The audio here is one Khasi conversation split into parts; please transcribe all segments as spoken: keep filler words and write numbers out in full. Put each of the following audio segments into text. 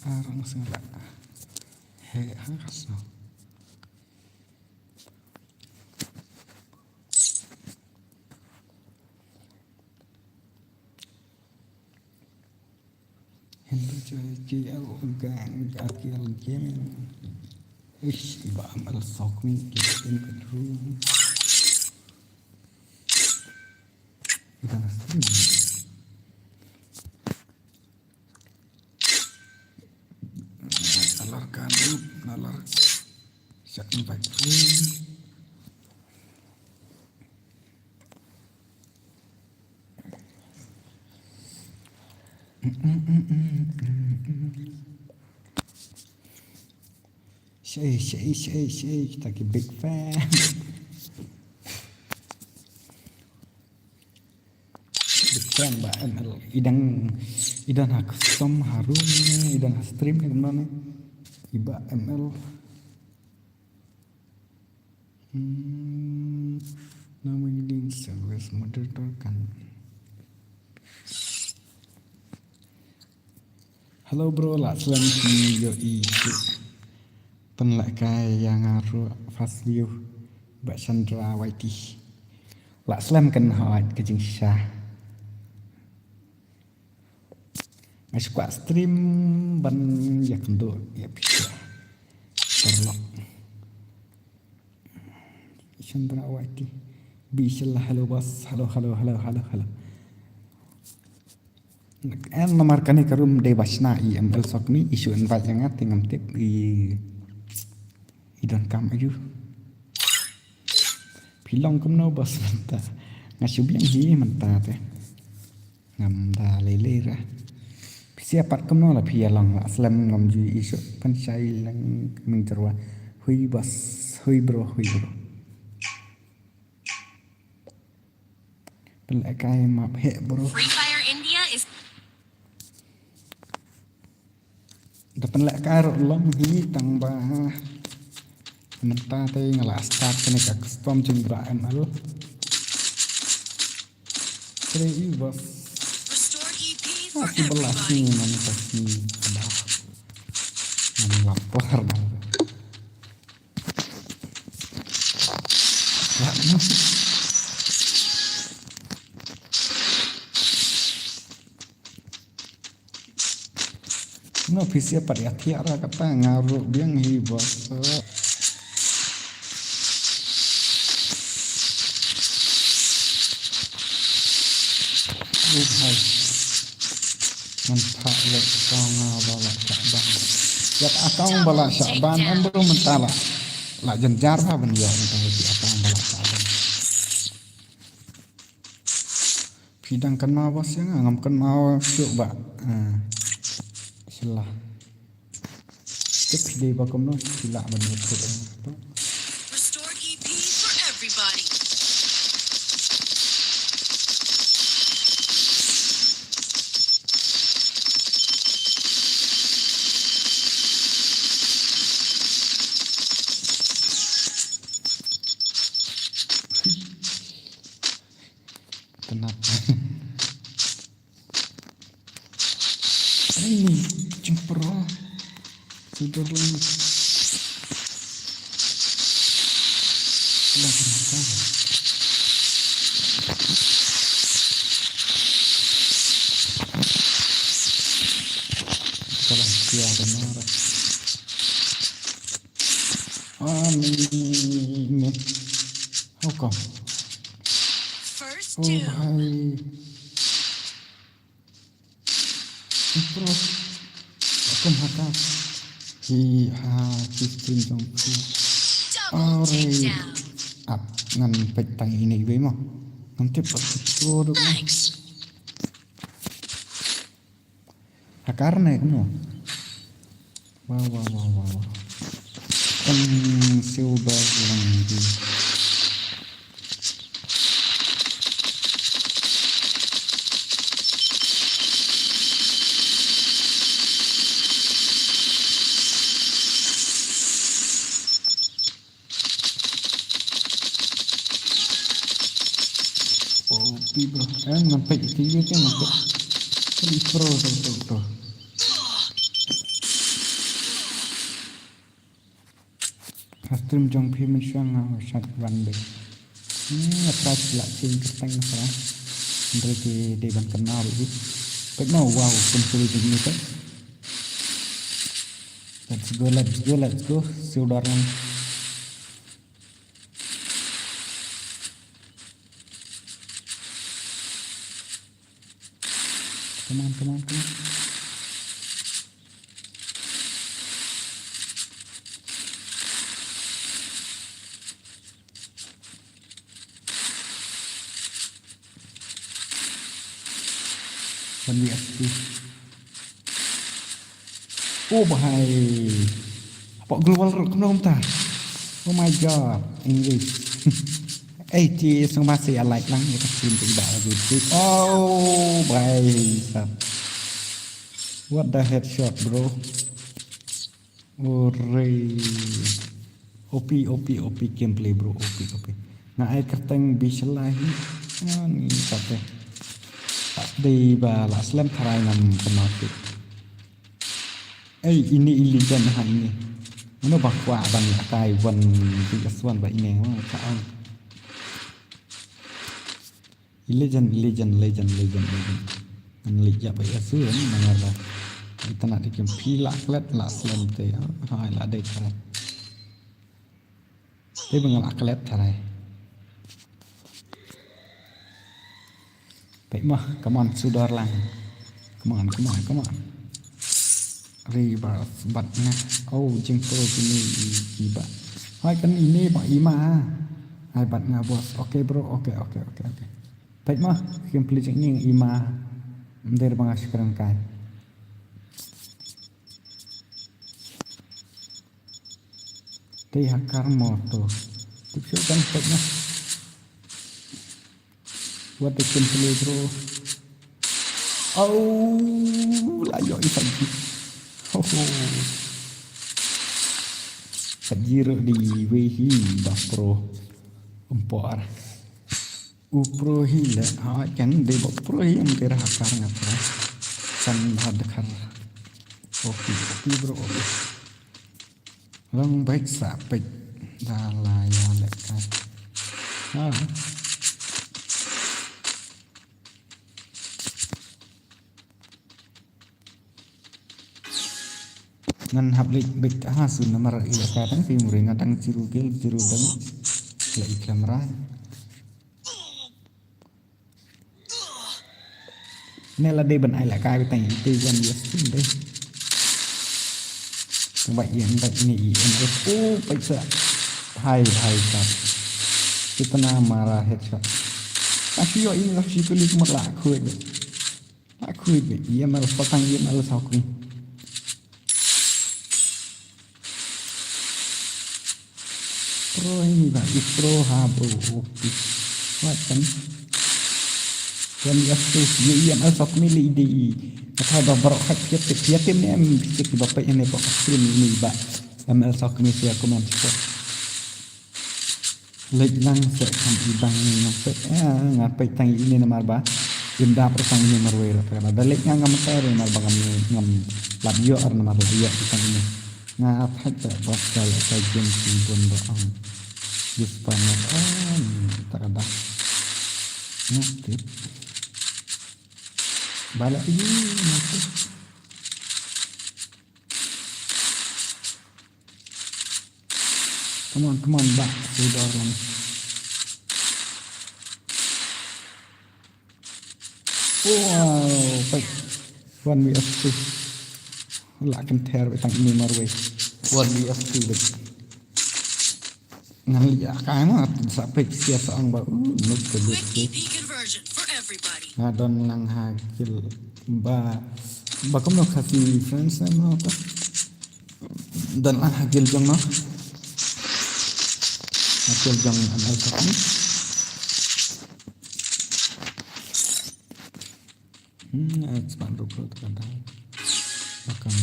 Arang sngewbha. He, ha, ka snow. Hindu Joy G L Gang, G L Gaming. Ish, ba amal sok ni, kita in bedroom. Kita na stream. Nalar kan, nalar. Siap invite. Shei, shei, shei, shei, kita ki big fan. Big fan ba M L. I dang, i don ha custom ha room, i don ha stream ne kumno ne. I ba M L. Hmm, na ma i ding service moderator kan. Hello bro, la slem ki ïohi ki. Pynlehkai ïa nga ruh first view. Ba Chandra Y T. La slem kan hoi ka jingshisha. Nga shu kwah stream ban ïakynduh ïa phi. Paralok. Chandra Y T. Bishil, hello boss. Hello, hello, hello, hello, hello. Em, namar kane ka room dei ba shna i M L Sokmi, i shu invite ïa nga te ngam tip i, i donkam aiu. Phi long kumno boss mynta? Nga shu biang hi mynta te. Ngam da lei lei ra. Phi sngewbha pat kumno la phi ïa long, la slem ngam ju i shu pynshai lang mynta ruh. Hui boss, hui bro, hui bro. Pynlehkai map heh bro. Free Fire India is Da pynlehkai ruh long hi tang ba mynta te nga la start kane ka custom jingbarai M L. Tre i bas. Restore E P for everybody. Ki bala sini man ka sini ba. Man lapar dah. No, phi sngewbha pat ïa thiah ra kata nga ruh biang hi boss. Hai. Ngan phah leh ka nga ba la shah ban. Ïa ka account ba la shah ban em bro mynta la. La jynjar ba ban ïoh mynta ïa ka account ba la shah ban. Phi dang kynmaw ba sha nga ngam kynmaw shuh ba. Ah. Shala. Te phi dei ba kumno phi lah ban ïathuh ïa nga to. Restore E P for everybody. Tynat. Ai ni, jingpro. Sudah dong. Lah, kenapa? Salah, dia benar. Ah, ni, ni, ni. How come? First doom. Oh, hai. Bro. Aku makan. Hi, ha, hi, stream jong phi. Double takedown. Ap, ngan peit tang ine iwei mo. Ngan tip pat pro do. Thanks. Hakar ne kumno? Wow, wow, wow, wow, wow. Kan silver lang di. Oh, pi bro. Eh, nampak itu je kan nampak. Kan pro tu tu tu. Stream jong phi mynshuwa nga shat ban dei. Hmm, nga try la change kyrteng sa. Hynrei ki dei ban kynmaw ri. Peit mo, wow, kum suri jong ni peit. Let's go, let's go, let's go. Sudar lang. Come on, come on, come on. One V S two. Oh, bhai. Hapoh global ruh kumno kumta. Oh my God. English. Eh, ti sngewbha sa ïa like lang ïa ka stream te ba la good. Oh, bhai sab. What the headshot, bro? Ore. O P, O P, O P gameplay, bro. O P, O P. Nga ai kyrteng Bishalai. Ani kate. Tak dei ba la slem tharai ngam kynmaw. Ei, ini i legend ha ini. Mano ba kwah ban akai one V S one ba ini, oh, ka ong. I legend, legend, legend, legend, legend. Ngan leit ïa ba ïa su ni nangar ba. Ita na dikim phi la klet la slem te. Hai la dei kret. Te ba nga la klet tharai. Peit mo, come on, sudar lang. Come on, come on, come on. Rebirth, bat nga. Oh, jingpro jini i, i ba. Hai kan ini ba ima. Hai bat nga boss. Okay bro, okay, okay, okay, okay. Peit mo, kim pli jing ini ima. Mder ba nga shkren kai. Tei ha kar mo to. Tip shu kan peit mo. What the gameplay, bro. Oh, la ïoh i Fajir. Ho ho. Fajir di wei hi ba pro. Umpor. U pro hi le ha kan dei ba pro hi, um dei ha kar nga pro. Kan ha de kar. Okay, okay bro, okay. Long bait sa peit da la ïa leh kai. Ha. Ngan hap leit beit ha su namar ïa ka tang phi muri nga tang zero kill, zero damage. La i camera. Ne la dei ban ai la kai tang i te wan yes tin dei. Tang ba ïa nda ni i en. Oh, paisa. Hai, hai, sab. Kitna mara headshot. Ashiyo in la shi kuli kuma la khuid. La khuid. Ïa mal patang ïa mal sokni. Pro ini ba, i pro ha bro, okay. What kan? Wan ya tu, ye ye mal sok mi li di i. Kata ba bro khat piat piat piat ni em bisik ba pa ini ba stream ini ba. M L sok mi sia comment ko. Leit lang se kan i bang ni nang pe. Ah, nga pe tang ini namar ba. Im da pro tang ini marwei ra. Da leit nga ngam ter namar ba ngam ngam lap yo ar namar lap yo tang ini. Nga thait te bos ka leh ka game ki bun ba ong. Yes pa nga ong ta ka dah. Nga tip. Ba leh i nga tip. Come on, come on, ba. Sudah lang. Wow, peit. One V S two. La kan ter ba tang ini marwei. One V S two ba. Ngan ïa kai ma sa peit sia sa ang ba. Uh, nuk ke lut ke. Nga don lang ha kill ba. Ba kumno Khasi friends na ma ka. Don lang ha kill jong no. Ha kill jong M L Khasi. Hmm, expand ruko to kan. Bakam.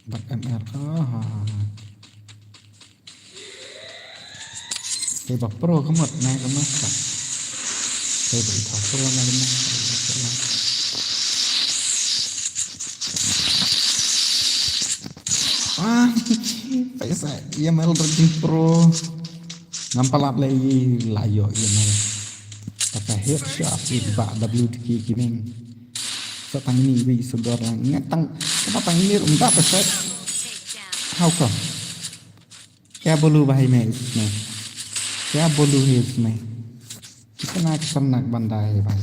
Bad M R. Ah, ha, ha, ha. Te ba pro ka mot na ka mot ka. Te ba i thaw pro na ka mot ka. Pisa ïa mel rajin pro. Ngam palat lei la ïoh ïa mel. Kata headshot i ba W D K Gaming. Sa tang ini wi sudor lang. Ngat tang kata tang ini rum da pisa. How come? Kya bolu bhai main isme? Kya bolu hai isme? Kitna khatarnak banda hai bhai.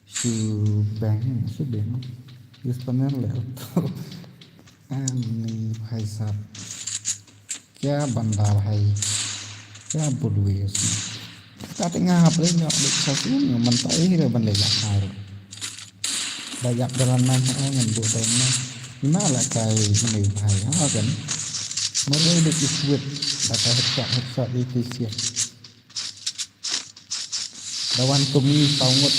Shubham, shubham. Is panel le to. Ani bhai sahab. Kya banda bhai. Kya bolu hai isme? Kata nga hap le nyok de sa tu man ta eh re ban le la khar. Ba ïap dalan man ha ngan bu dalan man. Ima la kai ini bhai ha kan. Marwei de ki sweet. Ba ka headshot headshot di ki siap. Da wan kum ni saw ngut.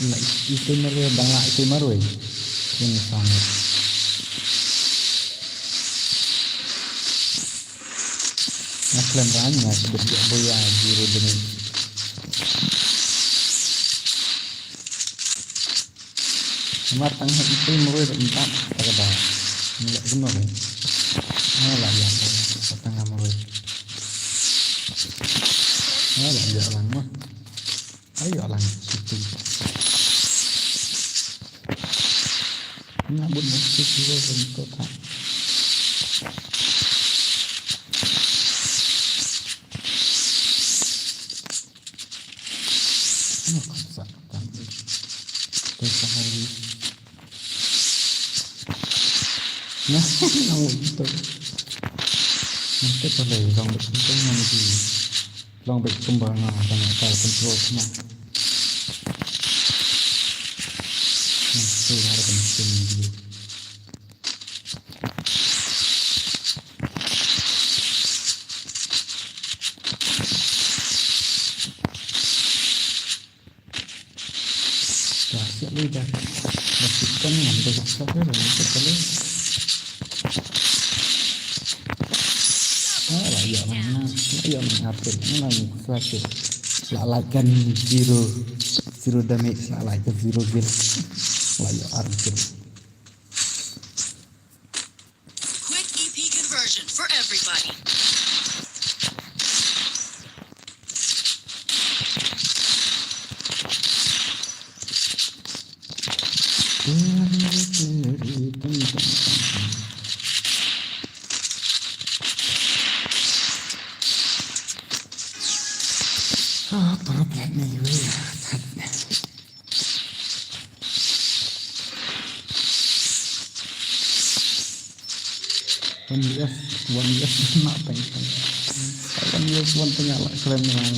Na iti marwei bang la iti marwei. Ini saw ngut. Nga khlem rang nga sdep ïa boya zero damage. Namar tang ha iti marwei da empat ta ka da. Ni la kumno re. Nga la ïa ko tang ha marwei. Nga la ïa lang ma. Ayo lang situ. Nga bun mo situ lo bentuk ha. Nga khatsa tang. Tang sahari. Nga nang gitu. Nanti kalau orang betul nanti. Long bek kumba nga ba nga ka control kena. Nga tu har kan sim dulu. Ka siap le dah. Dah siap kan ngam dah siap le dah siap le. Ah, la ïa lang na, la ïa lang atur, lang satu. La like kan zero, zero damage, la like kan zero kill. La ïa arjun. Quick E P conversion for everybody. Ah, para plat ni, weh. One yes, one yes, not thank you. One yes, one thing I like, khlem lang.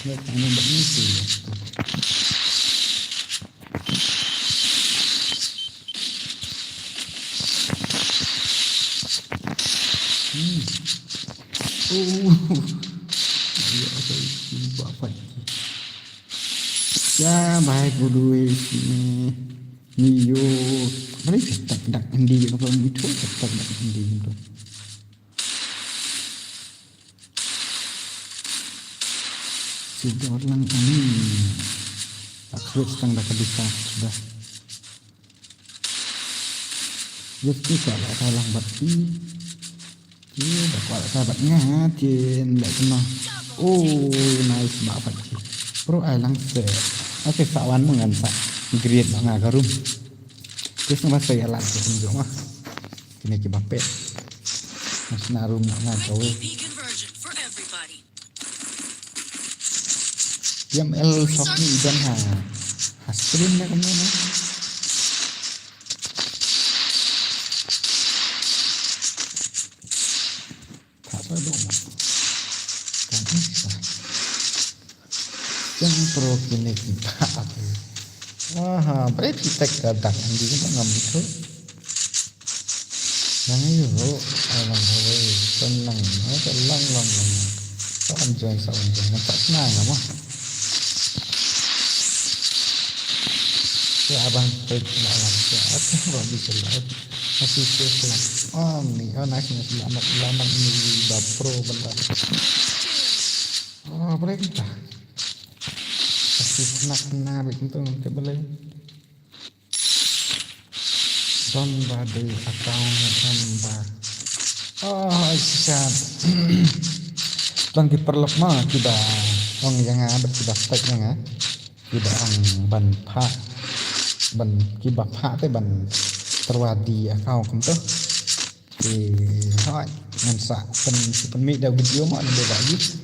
Let me know, let me see. Hmm. Oh. Ya, apa itu? Bapak. Ya, baik, bodoh ini. Niyo. Apa ni? Tak, tak, andi, apa itu? Tak, tak, andi itu. Sudah lang ini. Tak terus tang dah kedisa sudah. Yes, kita lah kalah bat ni. Ye, da kwah ka bat nga, chin, da kena. Oh, nice, ba pat ki. Pro ai lang se. Okay, sa wan mo ngan sa. Great ba nga ka room. Yes, nga ba sa ïa lak ki kum jong ah. Kine ki ba pet. Mas na room nga ka wei. Ïam el sok ni iban ha. Ha stream na kumno na. Tha sa do ma. Kan sa. Yang pro kine ki ba. Aha, bre ki tek ka dak andi ka ngam bitho. Yang yu ro, alang hawe, sen lang, ha, ka lang, lang, lang. Sa wan join, sa wan join, nampak senang lah mah. Ya, abang, baik, nak lang, ya, aku, Robi, selamat. Masih safe lah. Oh, ni, oh, nice, nice, selamat, selamat, ni, ba pro, bentar. Apa lagi ta? Kasi kena kena bik tu nanti boleh. Don ba dei account ne don ba. Oh, ai shisha. Don ki paralok ma kiba ong ïa nga bad kiba tag ïa nga. Kiba ong ban phah, ban kiba phah te ban tyrwa die account kumto. Te hooid ngan sa pyn, pynmih da video mo, ngan da ïa.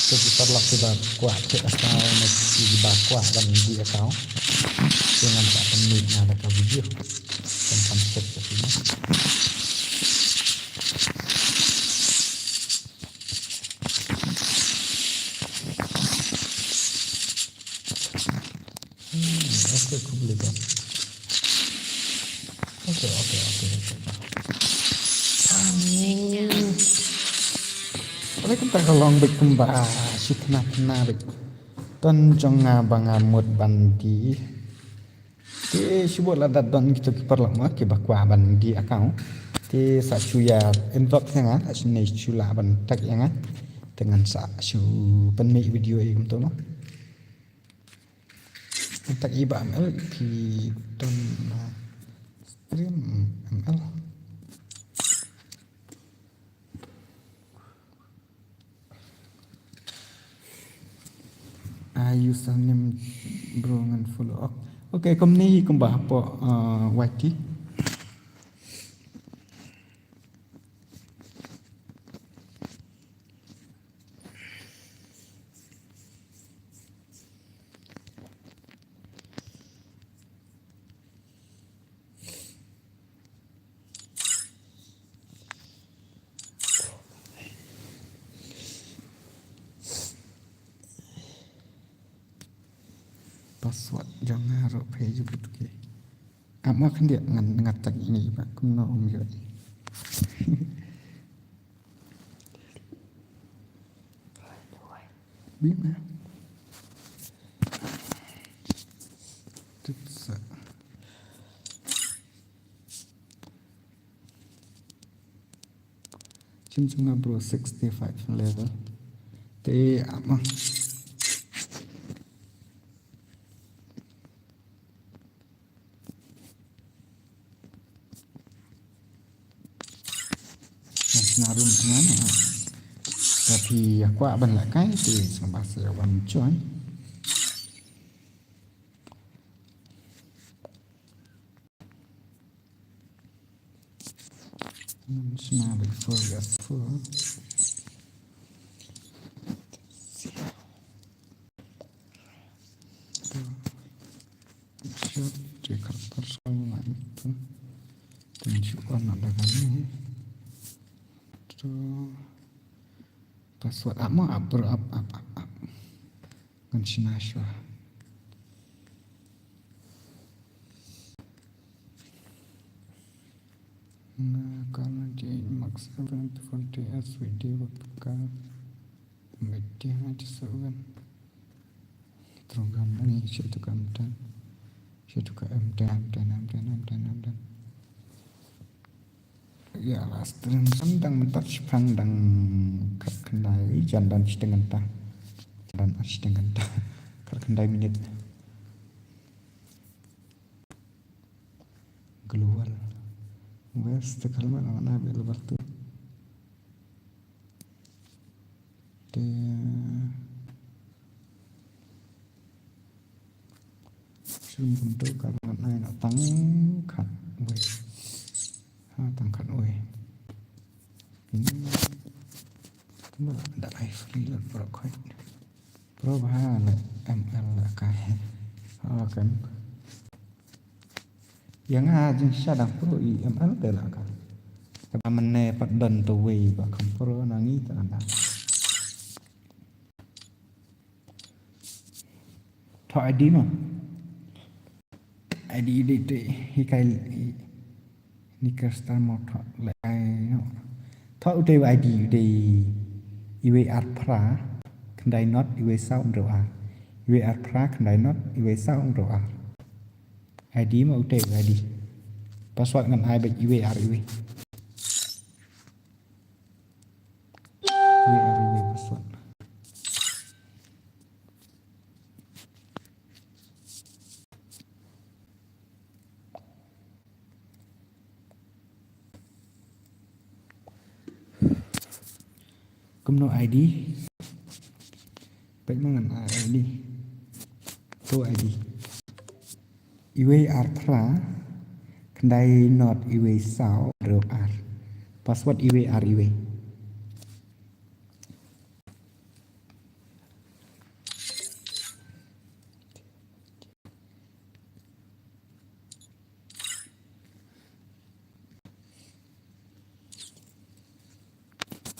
Te ki paralok kiba kwah check account ne kiba kwah ban die account, te ngan sa pynmih na da ka video. Kan kan check ka sini. Hmm, okay, khublei ba. Okay, okay, okay, okay. Amin. Oleh kumta ka long bad kumba shi khynnah khynnah bad. Don jong nga ba nga mut ban die. Te shu bud lada don kito ki paralok ma kiba kwah ban die account. Te sa shu ïa inbox ïa nga, sa shu ne shu lah ban tag ïa nga. Te ngan sa shu pynmih video ïa kumto ma. Tag i ba M L, phi don, uh, stream M L. Ah, username bro ngan follow. Ok. Ok, kumne hi kumba hapoh, uh, Y T. Password jong nga ruh phi ju put ki. Ap ma khyndiat ngan, ngan tag ine ba kumno um ïoh. Bim eh. Tip sa. Chim chim nga bro, sixty-five level. Te ama. Mas narum tengah na. Tapi aku aban lah kai ti sembah saya wan join. Sna before gas full. Shot, check out personal line tu. Tunjuk on ada kali ni. Tu password apa? Up, up, up, up, up. Ngan shna shuwa. Nga ka na ji Max seven twenty S V D wa pka. Meti na ji seven. Program ni shi tu ka M ten. Shi tu ka M ten, M ten, M ten, M ten, M ten. Ïa la stream kan dang mynta shipang dang khatkhyndai jan dang shiteng kynta. Jan dang shiteng kynta. Khatkhyndai minit. Global. West kalma na bel batu. Te shim kumto ka ngan ai na tang khatwei. Ha, tang khatwei. Ini. Tama da ai free la pro khoi. Pro ba ha la M L la kai. Ha kan. Ïa nga jingshisha dang pro i M L te la ka. Kaba mynne pat don tawei ba kham pro na ngi te ngan dang. Thoh I D mo. I D dei te hi kai ni ka star mo thoh le ai no. Thoh u dei I D u dei iwei ar phra khyndai not iwei saw hynriew ar. Iwei ar phra khyndai not iwei saw hynriew ar. I D ma u te I D. Password ngan ai bad iwei ar iwei. Iwei ar iwei password. Kumno I D? Peit ma ngan ai I D. To I D. Iwei ar phra, khyndai not iwei saw hynriew ar. Password iwei ar iwei.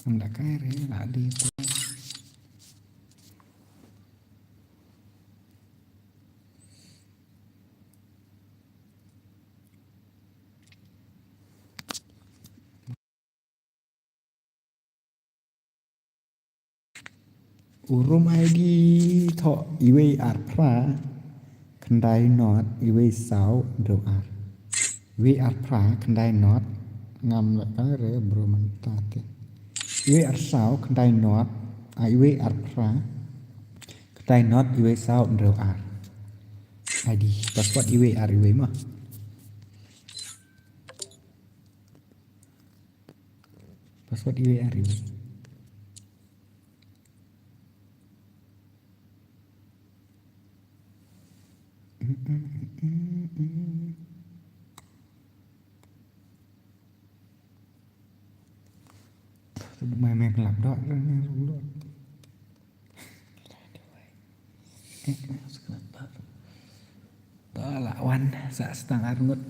Ngam da kai re, la dei to. U room I D thoh iwei ar phra, khyndai not iwei saw hynriew ar. Iwei ar phra, khyndai not, ngam lah kai re bro mynta te. Iwei ar saw, khyndai not, a iwei ar phra, khyndai not iwei saw hynriew ar. I D, password iwei ar iwei ma. Password iwei ar iwei. Mai mai pelap dok. Eh, sekelat dok. Dok lah wan sa setengah arngut.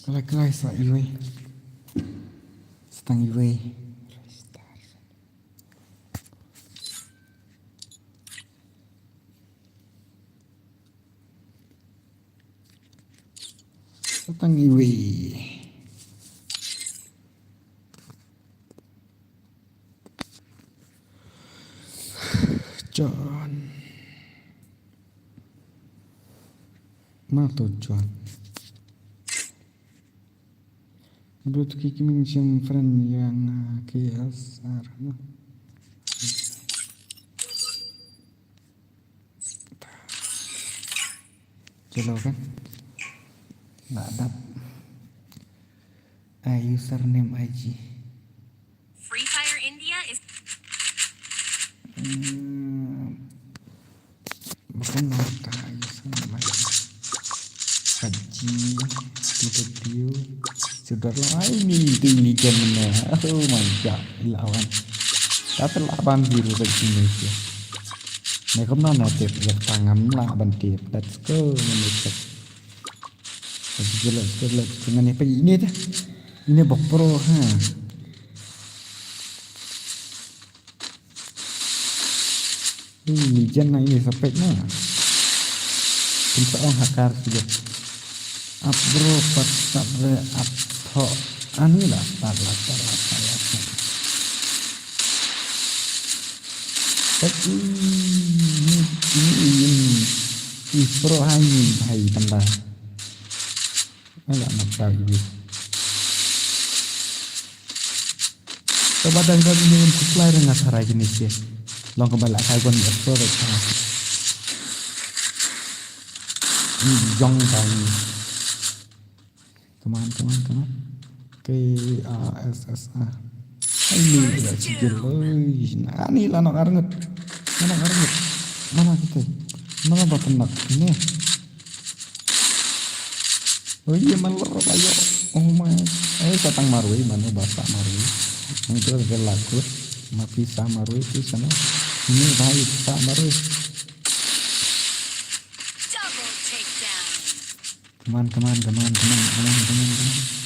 Kalai kalai sa iwei. Sa tang iwei. Sa tang iwei. John. Ma to John. Bluetooth ki kiming jam friend yang, ah, K S R, no? Jelo kan? Lah dap. Ah, username I G. Free Fire India is Hmm, bakun nota username I G. Haji T W. Sudah lah ini itu ini game ni. Oh my god, lawan. Tapi lah bang biru lagi ni. Ni kumno ne tip, ïa tangam lah ban tip. Let's go, ngam tip. Let's go, let's go, let's go. Ngam tip ini dah. Ini bok pro ha. Ini jan na ini sapek na. Kumta ong hakar sida. Ap bro, pat sat re ap tho. Ani la, pat la, pat la, pat la, pat la. Pat, ui, ui, ui, ui, ui, pro hai ni, hai tanda. Ala na tau ui. Ka ba dang ka ni ku play nga tharai kini sia. Long ka ba la kai wan explore ka. Ni jong ka ni. Come on, come on, come on. K A S S A. Ai ni la sigil. Oi, na ni la nok arngut. Na nok arngut. Mana kita? Mana ba penak ni? Oh iya, man lo ba yo. Oh my. Eh, sa tang marwei, mano ba sa marwei. Ang tu ada laku. Ma pisa marwei tu sana. Ini baik sa marwei. Double takedown. Come on, come on, come on, come on, come on, come on, come on.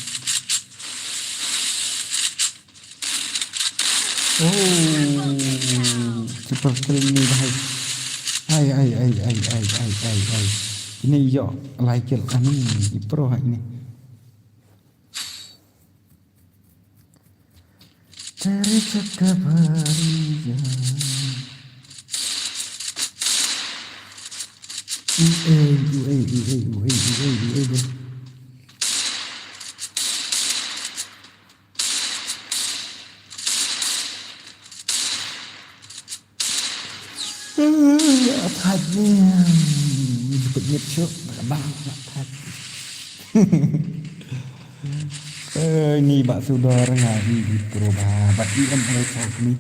Oh, triple kill ni, bhai. Ai, ai, ai. Ini yo, lai kill. Ani, i pro ha ini. Teri chakabari ja. Uei, uei, uei, uei, uei, uei, bro. Chuk, bang, bang, bang. Eh, ni ba sudor nga i, i pro ba, ba i em el sa kni.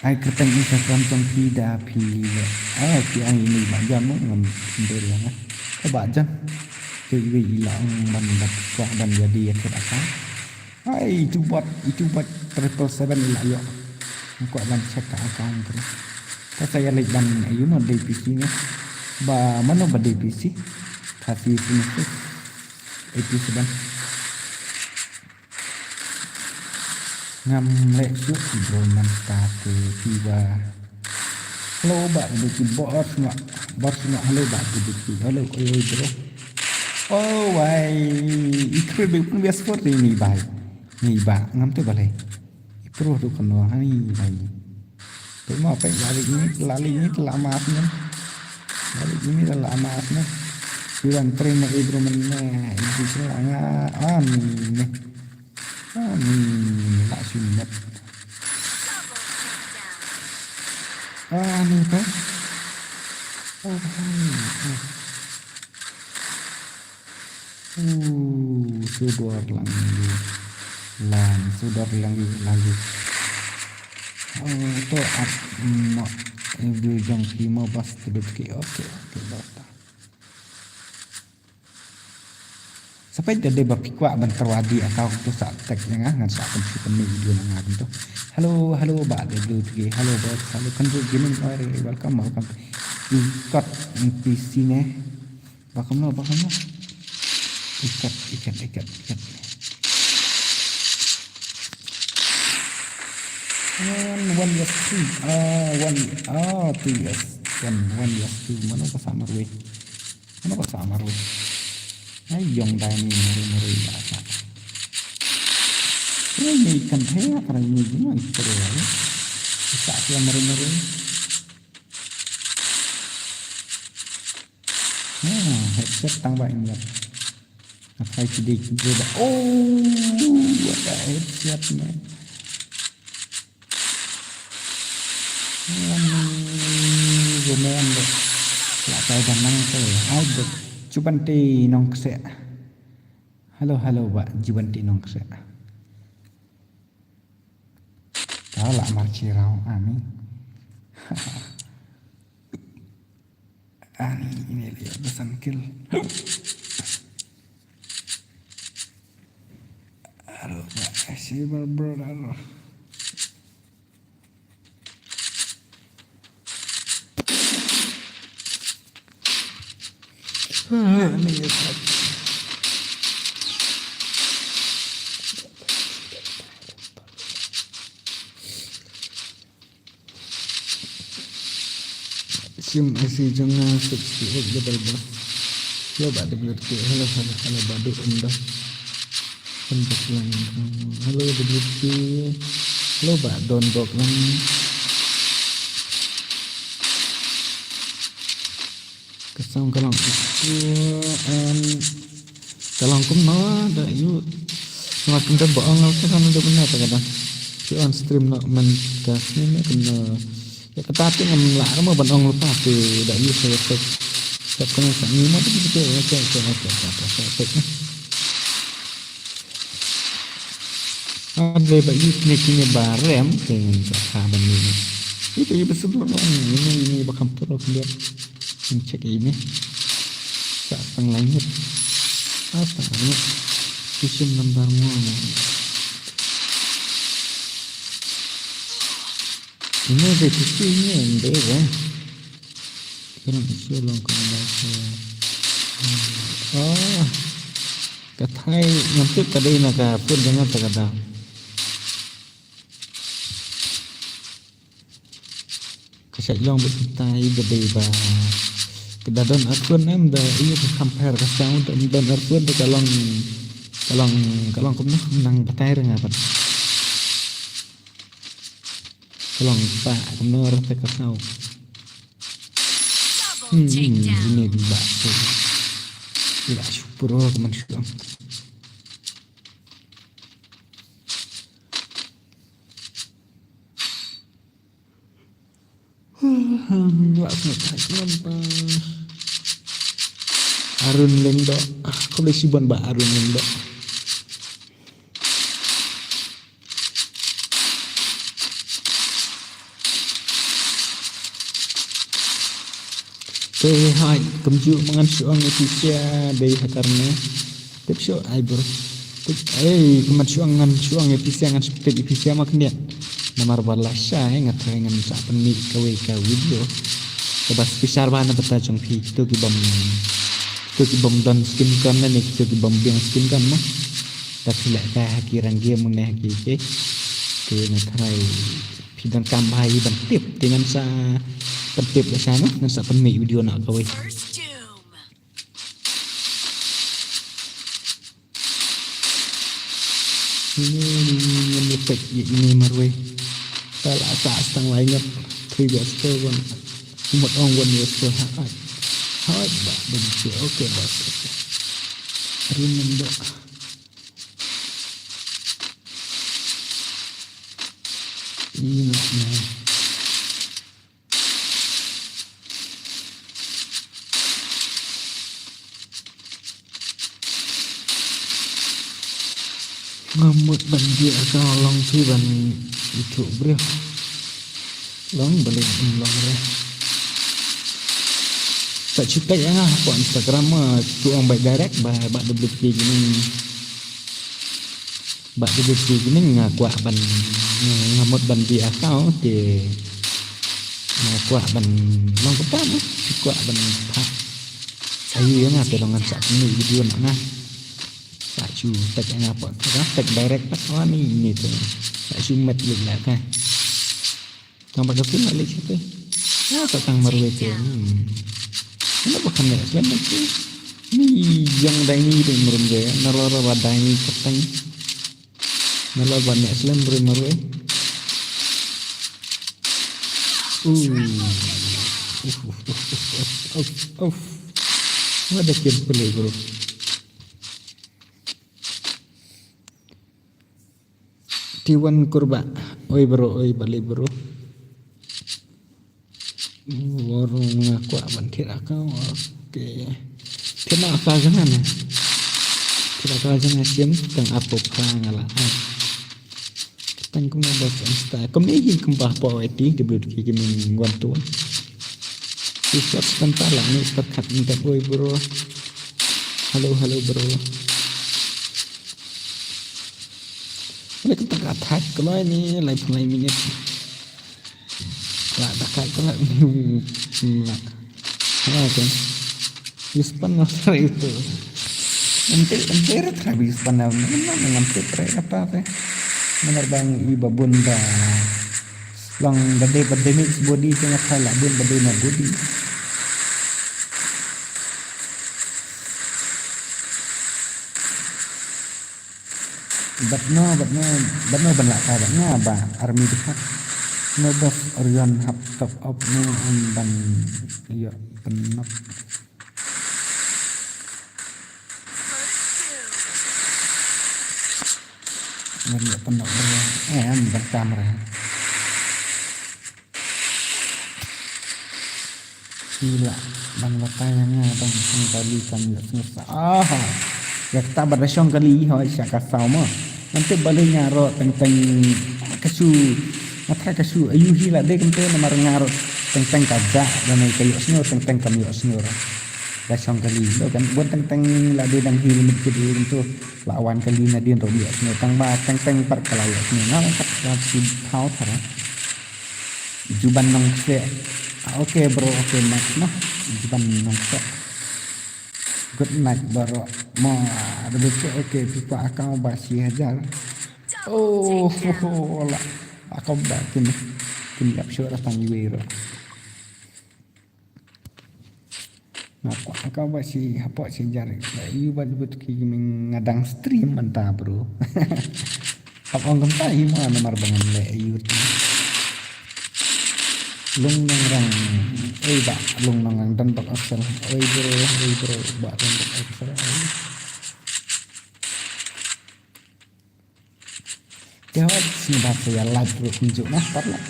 Ai kyrteng Instagram jong phi da phi. Ah, phi ai ni ba jan mo ngam ndel nga. Ka ba jan. Ke i i la ong ban bat kwah ban jadi ya kit aka. Ai, itu bot, itu bot triple seven i la ïoh. Kwah ban check ka account tu. Ka sa ïa leit ban, you know, dei P C ne. Ba mano ba dei P C? Khasi Princess eighty seven. Ngam leh shuh bro, mynta te phi ba. Hello ba, ibu ki bor sngewbha, bor sngewbha, hello ba, ibu ki, hello, oi, oi, bro. Oh, wai, i khreh ba pun bias sport ni bai. Ni ba, ngam te balei. I pro tu kan wah ni bai. Tu ma pai lari ni, lari ni telah mas ni. Lari ni telah mas ni. Iwan train na ibro men ni, ibu sila nga, ah, ni, ni. Ah, ni, ni, nak sunat. Ah, ni apa? Oh, hai, ah. Uh, sudor lang lagi. Lang, sudor lagi, lagi. Oh, to ap mo, eh, view jong ki mo bas tebet ki. Oke, oke, basta. Sa peit da dei ba phi kwah ban tyrwa di account to sa tag ïa nga, ngan sa pynshai pynmih video na nga to. Hello, hello ba dei blue tge. Hello ba, hello kan gaming, oi, welcome, welcome. Ikat N P C ne. Ba kumno, ba kumno. Ikat, ikat, ikat, ikat. One, one yes two. Ah, one, ah, two yes. One, one yes two. Mano ka sa marwei? Mano ka sa marwei? Ai, ïong dai ni marwei, marwei ba sa. Ini kan thea, para ini gimana, ito ya. Sa sila marwei, marwei. Ah, headset tang ba ingat. Akai ki dei ki dei ba. Oh, what a headset, man. Ani, gomen deh. La kai danang te. Ai deh. Jubanti Nongkseh. Hello, hello ba, Jubanti Nongkseh. Ka la marchi rau ani. Ani ini lihat pesan kill. Aduh, Pak, eh, si brother. Ah, ini ya, Pak. Sim I C jong nga six eight double ba. Hello ba W T K. Hello, hello, hello ba du um da. Kan bak lang. Hello W T K. Hello ba don bok lang. Ka song ka long. Em, ka long kumno da ïoh. Nga kumta ba ong ka kam da bynta ka da. Ki on stream noh mynta ka sngi ne kumno. Ïa kata te ngam lah ruh mo ban ong lypa te da ïoh sa ïa tek. Tep kane sa ngi mo te ki te ïa tek tek tek tek tek tek. Hynrei ba ïoh kine kine ba rem te ngin sa kha ban ïoh. Ito ïa ba sum ruh ong ïa ine ine ba kham puro khyndiat. Ngin check ine. Sa tang lai ngut. Sa tang lai ngut. Question number one. Ine dei phi ine inde ba. Kane issue long kane ba. Oh. Ka thai ngam tip ka dei na ka phone jong nga ta ka da. Ka shait long bad kita i ba dei ba. Ka da don earphone em da i ka compare ka sound em don earphone da ka long ka long ka long kumno nang batai ra nga pat. Ka long pa kumno ra ta ka sound. Hmm, ini ba. Ila super ka man shuang. Wah, sngewthuh ngan ta. Arun Lyngdoh. Ah, khublei shibun Bah Arun Lyngdoh. Te hai, kumjuh ma ngan shu ong ïa phi sha dei ha karne. Tip shuh ai bro. Tip, ei, kumba shu ong ngan shu ong ïa phi sha ngan shu tip ïa phi sha ma khyndiat. Namar ba lashai nga tharai ngan sa pynmih kawei ka video kaba special bha na bynta jong phi kito ki bym, kito ki bym don skin con ne kito ki bym biang skin con mo. Te phi leh ka ha ki rang game ne ha ki ki. Te nga tharai phi donkam bha ïa ban tip te ngan sa pyntip lashai mo, ngan sa pynmih video na kawei. First Doom. Ini, ini, ini pek, ini marwei. Salah sah setang lainnya. Three belas tu pun. Mut ong wan ni tu ha. Hai, bak benci. Okey, bak. Rindu. Ini, nah. Nga mut ban dih account long phi ban ithuh briew. Long balei ym long re. Sa shu tag ïa nga hapoh Instagram ma, shu ong beit direct ba, ba W P K Gaming. Ba W P K Gaming nga kwah ban, nga, nga mut ban dih account te nga kwah ban long kumta mo, kwah ban phah. Ayu ïa nga te long ngan sa pynmih video na nga. Sa shu tag ïa nga pat, tag direct pat, oh ni, ni te. Sa shu met lut la ka. Tang ba ka pun alik sha te. Ya, ka tang marwei te. Hmm. Kane ba kan ne slem te. Ni jong dai ni te mrum de. Nalor ba dai ni ka tang. Nalor ba ne slem mrum marwei. Uh. Uf, uf, uf, uf, uf, uf. What a game play, bro. T one Kurba. Oi bro, oi bali bro. Bro nga kwah ban thied account. Okay. Thied ma account jong nga ne. Thied account jong nga sim tang apo phra nga la ai. Tang kumno ba insta. Kumne hi kumba hapoh Y T W K Gaming one two one. Support tang ta la ni pyrkhat ni tak oi bro. Hello, hello bro. Lei kata ka thait kloi ni laiphew lai minit. La da kai kloi ni la. Hello kan. Use pan na try itu. Ente ente re try use pan na. Mana mana ngan try kata te. Mana bang i babun ba. Long da dei ba damage body te nga try la bun ba dei na body. Bad no, bad no, bad no ban lah ka bad nga ba army de hap. No bas Orion hap top up no, em, ban ïoh pynap. Ban ïoh pynap ber, em, ban kamera. Sila ban batai ïa nga dang shong kali kam ïoh sngewsih. Ah. Ïa kata ba da shong kali hoi sha ka saw mo. Nangta balei nga ruh teng teng ka shu. Nga tharai ka shu ayu hi la dei kumta namar nga ruh teng teng ka jah da nei ka ïoh sngew teng teng kam ïoh sngew ruh. Da shong kali lo kan bun teng teng la dei dang hi limit kit ïa kumta. La wan kali nadien ruh ïoh sngew tang ba teng teng pat ka la ïoh sngew nga long kat ka shu thaw thara. Juban Nongkseh. Ah, okay bro, okay, nice noh. Juban Nongkseh. Good night bro. Mo, ah, da bit okay, phi kwah account ba shi hajar. Oh, la. Account ba kin, kin ïap shuh da tang iwei ruh. Nga kwah ka ba shi hapoh shi jar. Ïa ba debut ki gaming nga dang stream mynta bro. Hap ong kumta ïa ma namar ba ngan leh ïa u. Lung Nongrang. Oi ba Lung Nongrang dan bak asal. Oi bro, oi bro ba dan bak asal. Oi. Te hooid, sngewbha sa ïa like ruh kumjuh noh, pat lah.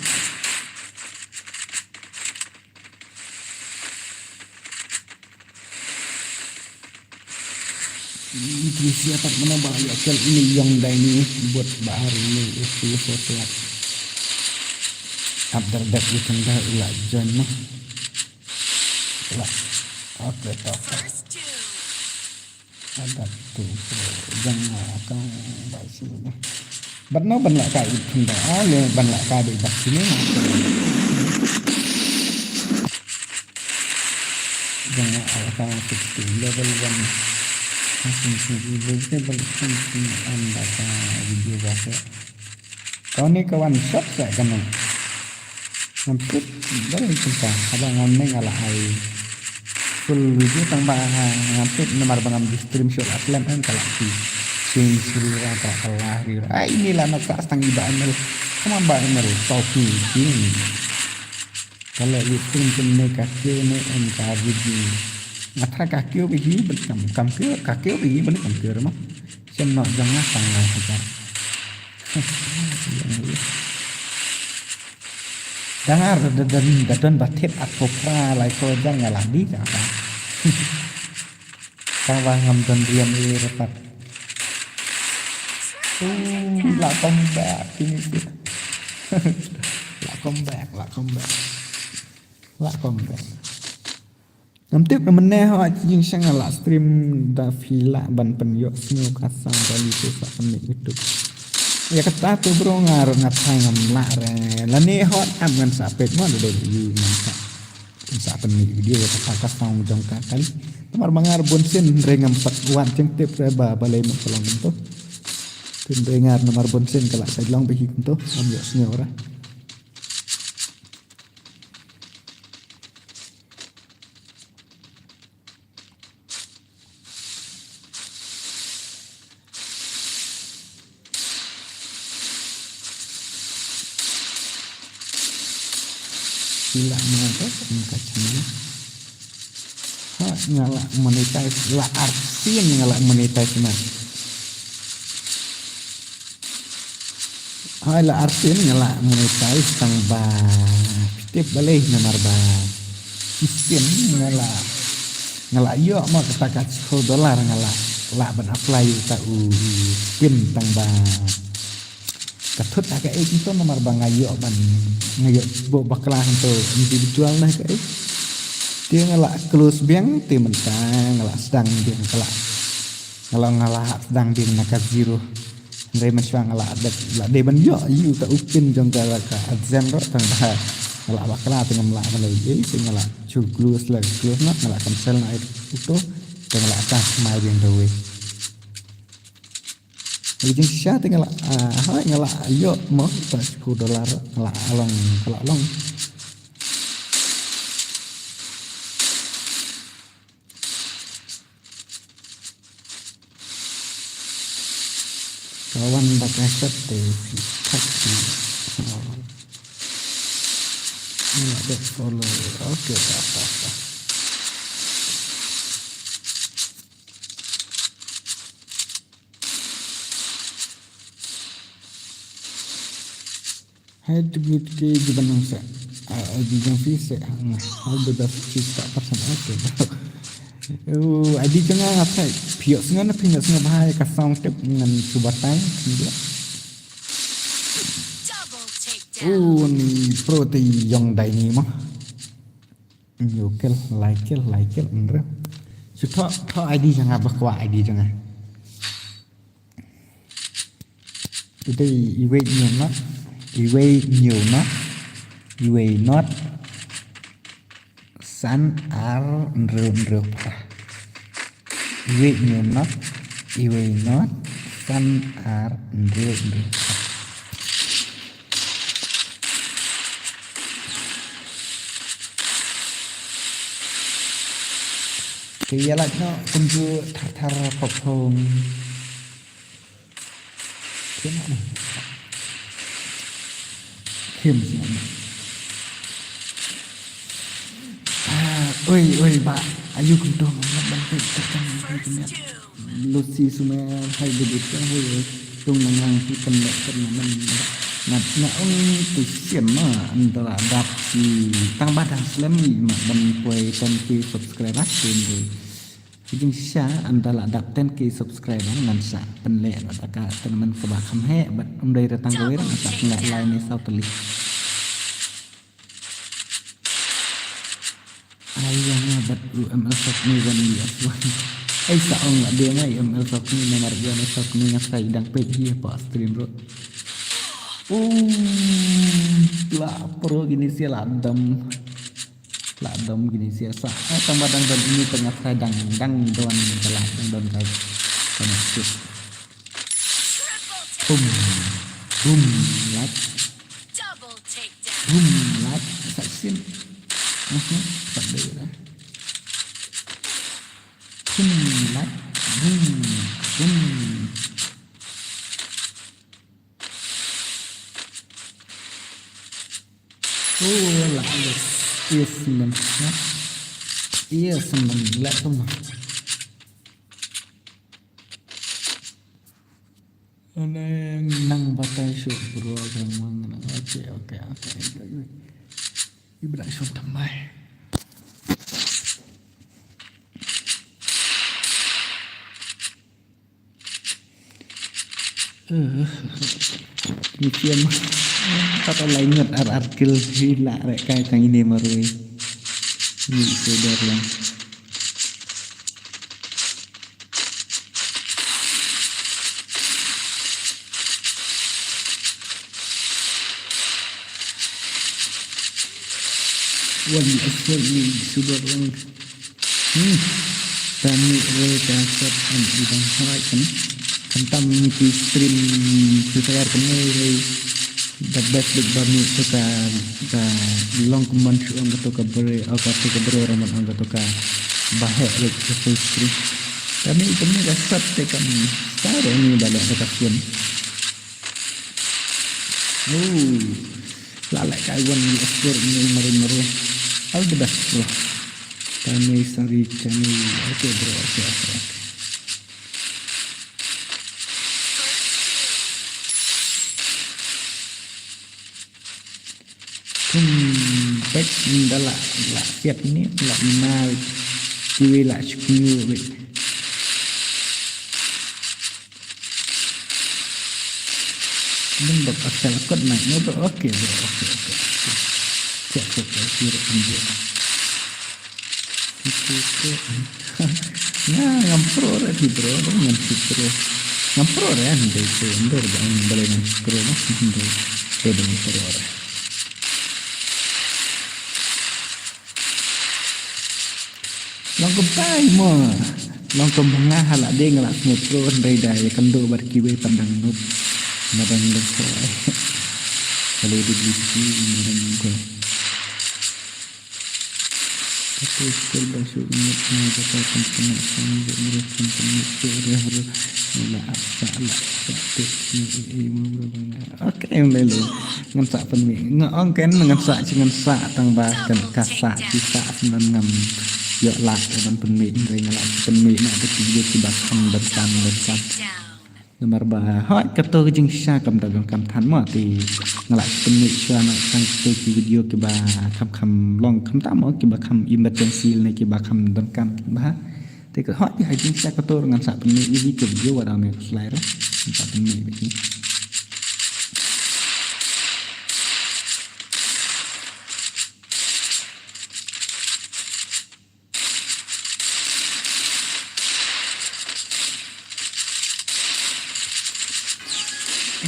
Ïa ki siapat mana ba la ïoh kill ine i Young Dyney bad ba ar ine i Philosopher. Ap dar dep ïa kanda i la join noh. La. Okay, to. Ada tu. Jang ka ba shu. Bad no ban la ka i kanda. Ah, le ban la ka dei bad sini. Jang ka sixty level one. Sixty level one. Anda ka video ba ka. Kane ka one shot sa kane. Ngam tip, dang tip ka, haba ngam neng ala ai. Full video tang ba, ha, ngam tip namar ba ngam di stream shot aslam em ka la ki. Sing suri ra ka la ka la ri ra. Ai, ini la nok sa stang iba M L. Come on ba M L, tau ki, ki. Ka la i stream kin ne ka kiew ne em ka video. Nga try ka kiew bi hi, ban kam, kam kiew, ka kiew bi hi, ban kam kiew ra ma. Shem no jong nga tang nga ka. Dangar da don, da don ba thied arphew phra lai ko jong nga la dih jong ka. Ka ba ngam don riam ïa re pat. Uh, la comeback ini. La comeback, la comeback. La comeback. Ngam tip na mynne ho, ïa ki jingshisha nga la stream da phi lah ban pynïohsngew ka sound quality sa pynmih YouTube. Ïa kata to bro nga ruh nga thaw ngam lah re. Lane hot ap ngan sa peit mo da dei ïa ngan sa. Ngan sa pynmih video ïa kata ka sound jong ka kali. Namar ba nga ruh bun sien hynrei ngam pat wad jingtip re ba balei ma ka long kumto. Hynrei nga ruh namar bun sien ka la sa long ba hi kumto. Ngam ïohsngew re. Sila mengangkat muka channel. Ha, nga la monetize, la artin nga la monetize na. Hai la artin nga la monetize tang ba. Tip balei namar ba. Artin nga la, nga la ïoh ma kata ka siphew dollar nga la, la ban apply ta u pin tang ba. Ka thut ha ka ei kumto namar ba nga ïoh ban, nga ïoh bok bakla hangto individual na ka ei. Te nga la close biang, te mynta nga la sdang biang ka la. Nga la, nga la sdang biang na ka zero. Hynrei mynshuwa nga la dep, la dei ban ïoh ïa uta u pin jong ka, ka AdSense ruh tang ba nga la bakla te ngam lah ban leh ei, te nga la shu close, la close na, nga la cancel na ei uto, te nga la sa mai biang da wei. Ïa jingshisha te nga la, ah, ha, nga la ïoh mo, ta shu dollar, nga la long, nga la long. Ka wan ba ka shot te phi thak phi. Oh. Nga la dep follow. Okay, ta, ta, ta. Hai, tip lut ki jiban nang sa. Ah, ah, jiban fi sa. Ah, ah, bebas fi sa, pasan, okay. Oh, adi jong nga, nga thai. Phi ïohsngew na phi ïohsngew bha ïa ka sound tip ngan shu batai. Oh, ni pro te Young Dyney mo. Ïoh kill, lai kill, lai kill, nrem. Shu thoh, thoh adi jong nga, ba kwah adi jong nga. Today, iwei hynñiew not, iwei hynñiew not, iwei not, san ar hynriew hynriew phra. Iwei hynñiew not, iwei not, san ar hynriew hynriew phra. Te ïa lait noh kumjuh thar thar pop home. Kim sngewbha. Ah, oi, oi, ba. Ayu kumto, ban peit terkam, ban peit. Lucy Sumer, hai bidit ka, hai, tung nang lang ki kan lek kan man. Ngat na ong tu sian ma, antara dap si tang ba dang slem ma ban poi ten K subscriber, sin tu. Ki jingshisha, ynda la dap ten K subscriber ngan sa pynleh bad ka tournament kaba kham heh bad ym dei re tang kawei, ngan sa pynleh lai ne saw tylli. Ai ïa nga bad u M L Sokni wan ïa suan. Ai sa ong la dei mai M L Sokni namar ïa ne Sokni nga sa ïa dang peit hi pa stream bro. Oh, la pro kine sia la dam. La dam kine sia sa. Ah, tang ba dang dam ini tengah sa dang dang don ka la dang don ka. Tengah sip. Boom. Boom. Lat. Double takedown. Boom. Lat. Sa sin. Aha, tak dei dah. Boom. Lat. Boom. Boom. Oh, la, yes. Yes, man. Yes, man. La tu mah. Nang batai shuh bro, jangan. Okay, okay, okay. Ibra shon tamai. Ni tiam. Kata lain ngat ar ar kill hi la rek kai tang ini marui. Ni sudar lang. Wan asal ni sudar lang. Hmm. Tani re ka sat an ibang hawai kan. Kan tam ni ki stream Free Fire kan ni re. The best big ba mi tu ka ka long kuman shu ong ka tu ka bere, oh, ka tu ka bere raman ong ka tu ka bahe re ka full stream. Tani kan ni ka sat te kan star ni balik ka film. Oh. La la ka wan ni score ni maru maru. All the best bro. Tani sari kami. Okay bro, okay, okay, okay. Kum pek ni da la la siap ni la na kiwi la chuknyu wei. Nang bak asal kot naik ni bro. Okay bro, okay, okay, okay. Siap siap siap siap. Nga ngam pro re ti bro, ngam si pro. Ngam pro re an dei tu ndor ba ang balai ngam si pro no ndor. Te dei ngam pro re. Long kumtai mo. Long kum nga hala dei nga la sngew pro ndai da ïa kynduh bad kiwei pat dang nup. Madang dang ko. Hello dei dei madang ko. Kata skul ba shu ingat na jaka kan kena sang je murus kan kena je re haro. Mula ap sa la ap sa tu ni e e mu bro banga. Okay, em lele. Ngan sa pynmih. Nga ong ken ngan sa chi ngan sa tang ba kan ka sa chi sa nan ngam. Yok lak ban pynmih, hynrei nga la pynmih na da ki video kiba kham donkam donkam. Namar ba hoi kato ka jingshisha kam da donkam than mo te nga la pynmih shuwa na tang kato ki video kiba kham kham long kham tam mo kiba kham emergency ne kiba kham donkam ba. Te ka hoi ha jingshisha kato ngan sa pynmih ïa ki video wa da me slide ngan sa pynmih ïa ki.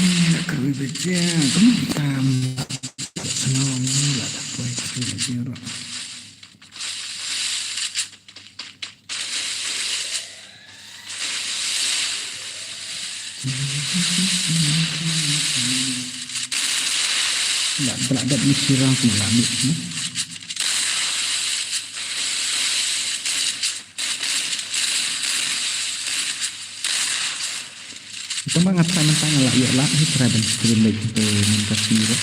Eh, nak kerui bejang, kementam. Tak senang ni lah, tak boleh, tak boleh, tak boleh. Lah, lah, dah mesti rang tu lah, ni. Ito ma nga try mynta nga la ïoh lad hi try ban stream beit ito mynta sini ruh.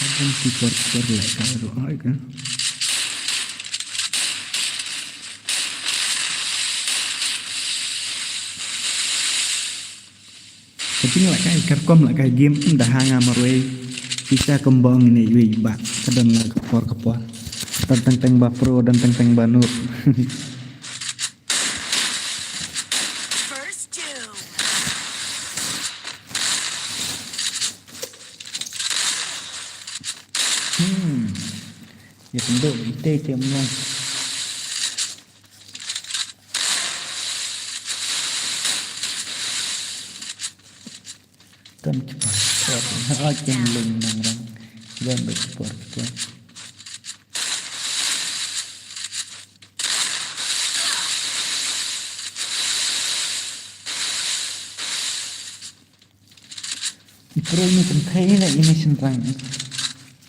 Abang ki por por leh ka ruh ai ka. Ka Ping la kai, kar kum la kai game, da hanga marwei. Shisha kum bong ini yui ba, ka don la ka por ka por. Don teng teng ba pro, don teng teng ba noob. First doom. Hmm. Ïa pynduh ite ite mlong. Don ki por ki por. Ha, kin lung nang rang. Don ba ki por ki por. I pro ini kynthei ne ini shynrang?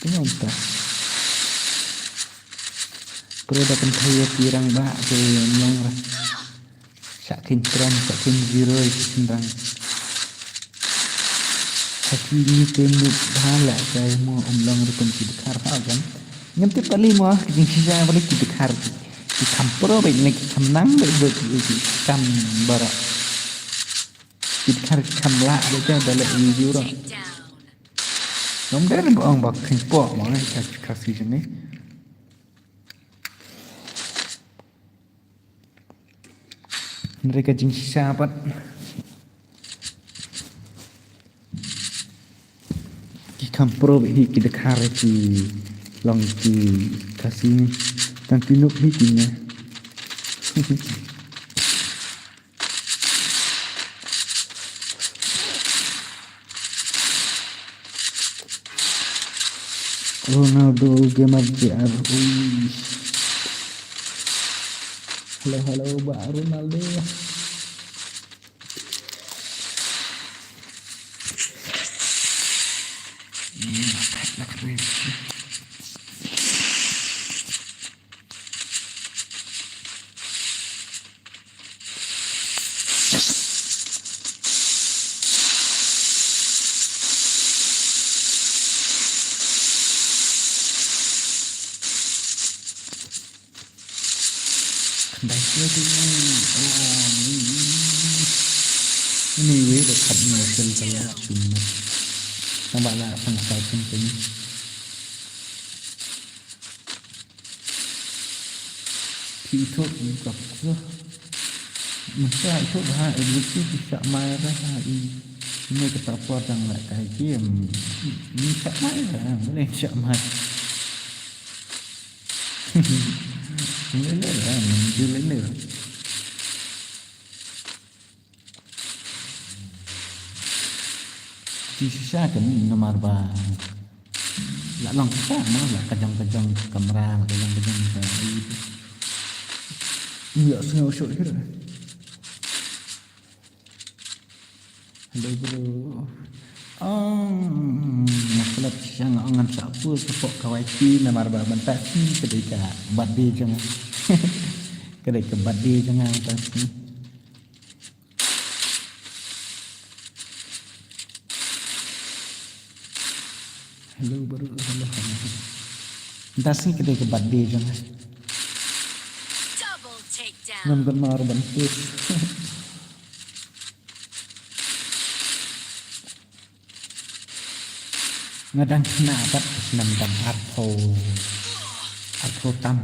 Tengok uta. Pro da kynthei ïa ki rangbah ki mlong ra. Shah kheiñ tron, shah kheiñ zero ïa ki shynrang. Khasi ni te mut bha la kai mo, ym long ruh kum ki dkhar ha kan. Ngam tip kali mo ki jingshisha bali ki dkhar ki. Ki kham pro bad ne ki kham nang bad bad ki kham baroh. Ki dkhar ki kham lah bad ka da leh ïa zero. Ngam dei ba ong ba kheiñ poh mo ne ka Khasi jong ngi. Hynrei ka jingshisha pat. Ki kham pro bad hi ki dkhar ki long ki Khasi. Tang ki noob hi ki ne. Ronaldo Gamer J R. Ui. Hello, hello, Bah Ronaldo. Hmm, attack, attack, attack. Khyndai kill tu. Oh, ni. Anyway, da khat ni kill ka la sum. Tang ba la sang sa sum ka ni. Phi ïathuh ka pyrshah. Mynta ïathuh ba ha, eh, lutsi ki shah mai ba ha, i, ine kata por dang la kai game. Ni shah mai ba, mane shah mai. Lele ba, lele. Ki shisha kan namar ba la long shisha ma la ka jong ka jong kamra, la ka jong ka jong ka. Ïa sngew shuh hi. Hello bro. Oh, nga klet shisha nga ong ngan sa pu support ka Y T namar ba mynta sngi ka dei ka birthday jong nga. Ka dei ka birthday jong nga mynta sngi. Hello, bro. Hello, hello. Mynta sngi ka dei ka birthday jong nga. Double takedown. Ngam don mar ban post. Nga dang khynnah pat, snem dang arphew, arphew tam.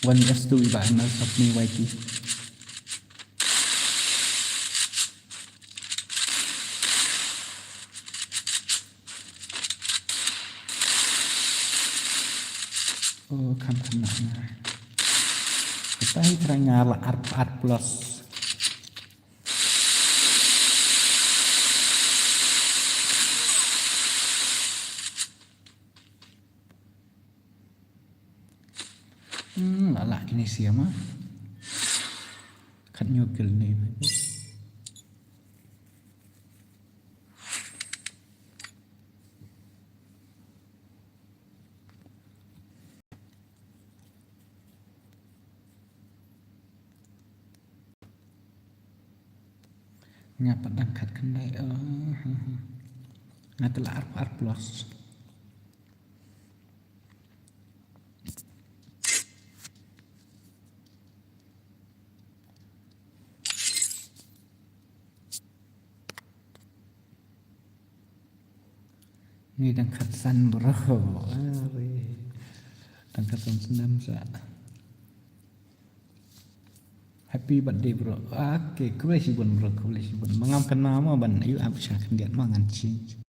Wan gas tu iba na sap ni Y T. Oh, kham kham na na. Kita hi try nga la ar, ar plus. Hmm, la lah kine siam ah. Khat nyo kill ne. Nga pat dang khat khyndai, oh, nga te la ar, ar plus. Ngi dang khatsan bro. Are. Dang khatsan snem sa. Happy birthday bro. Okay, khublei shibun bro, khublei shibun. Ma ngam kynmaw mo ban ïoh ap sha khyndiat ma ngan change.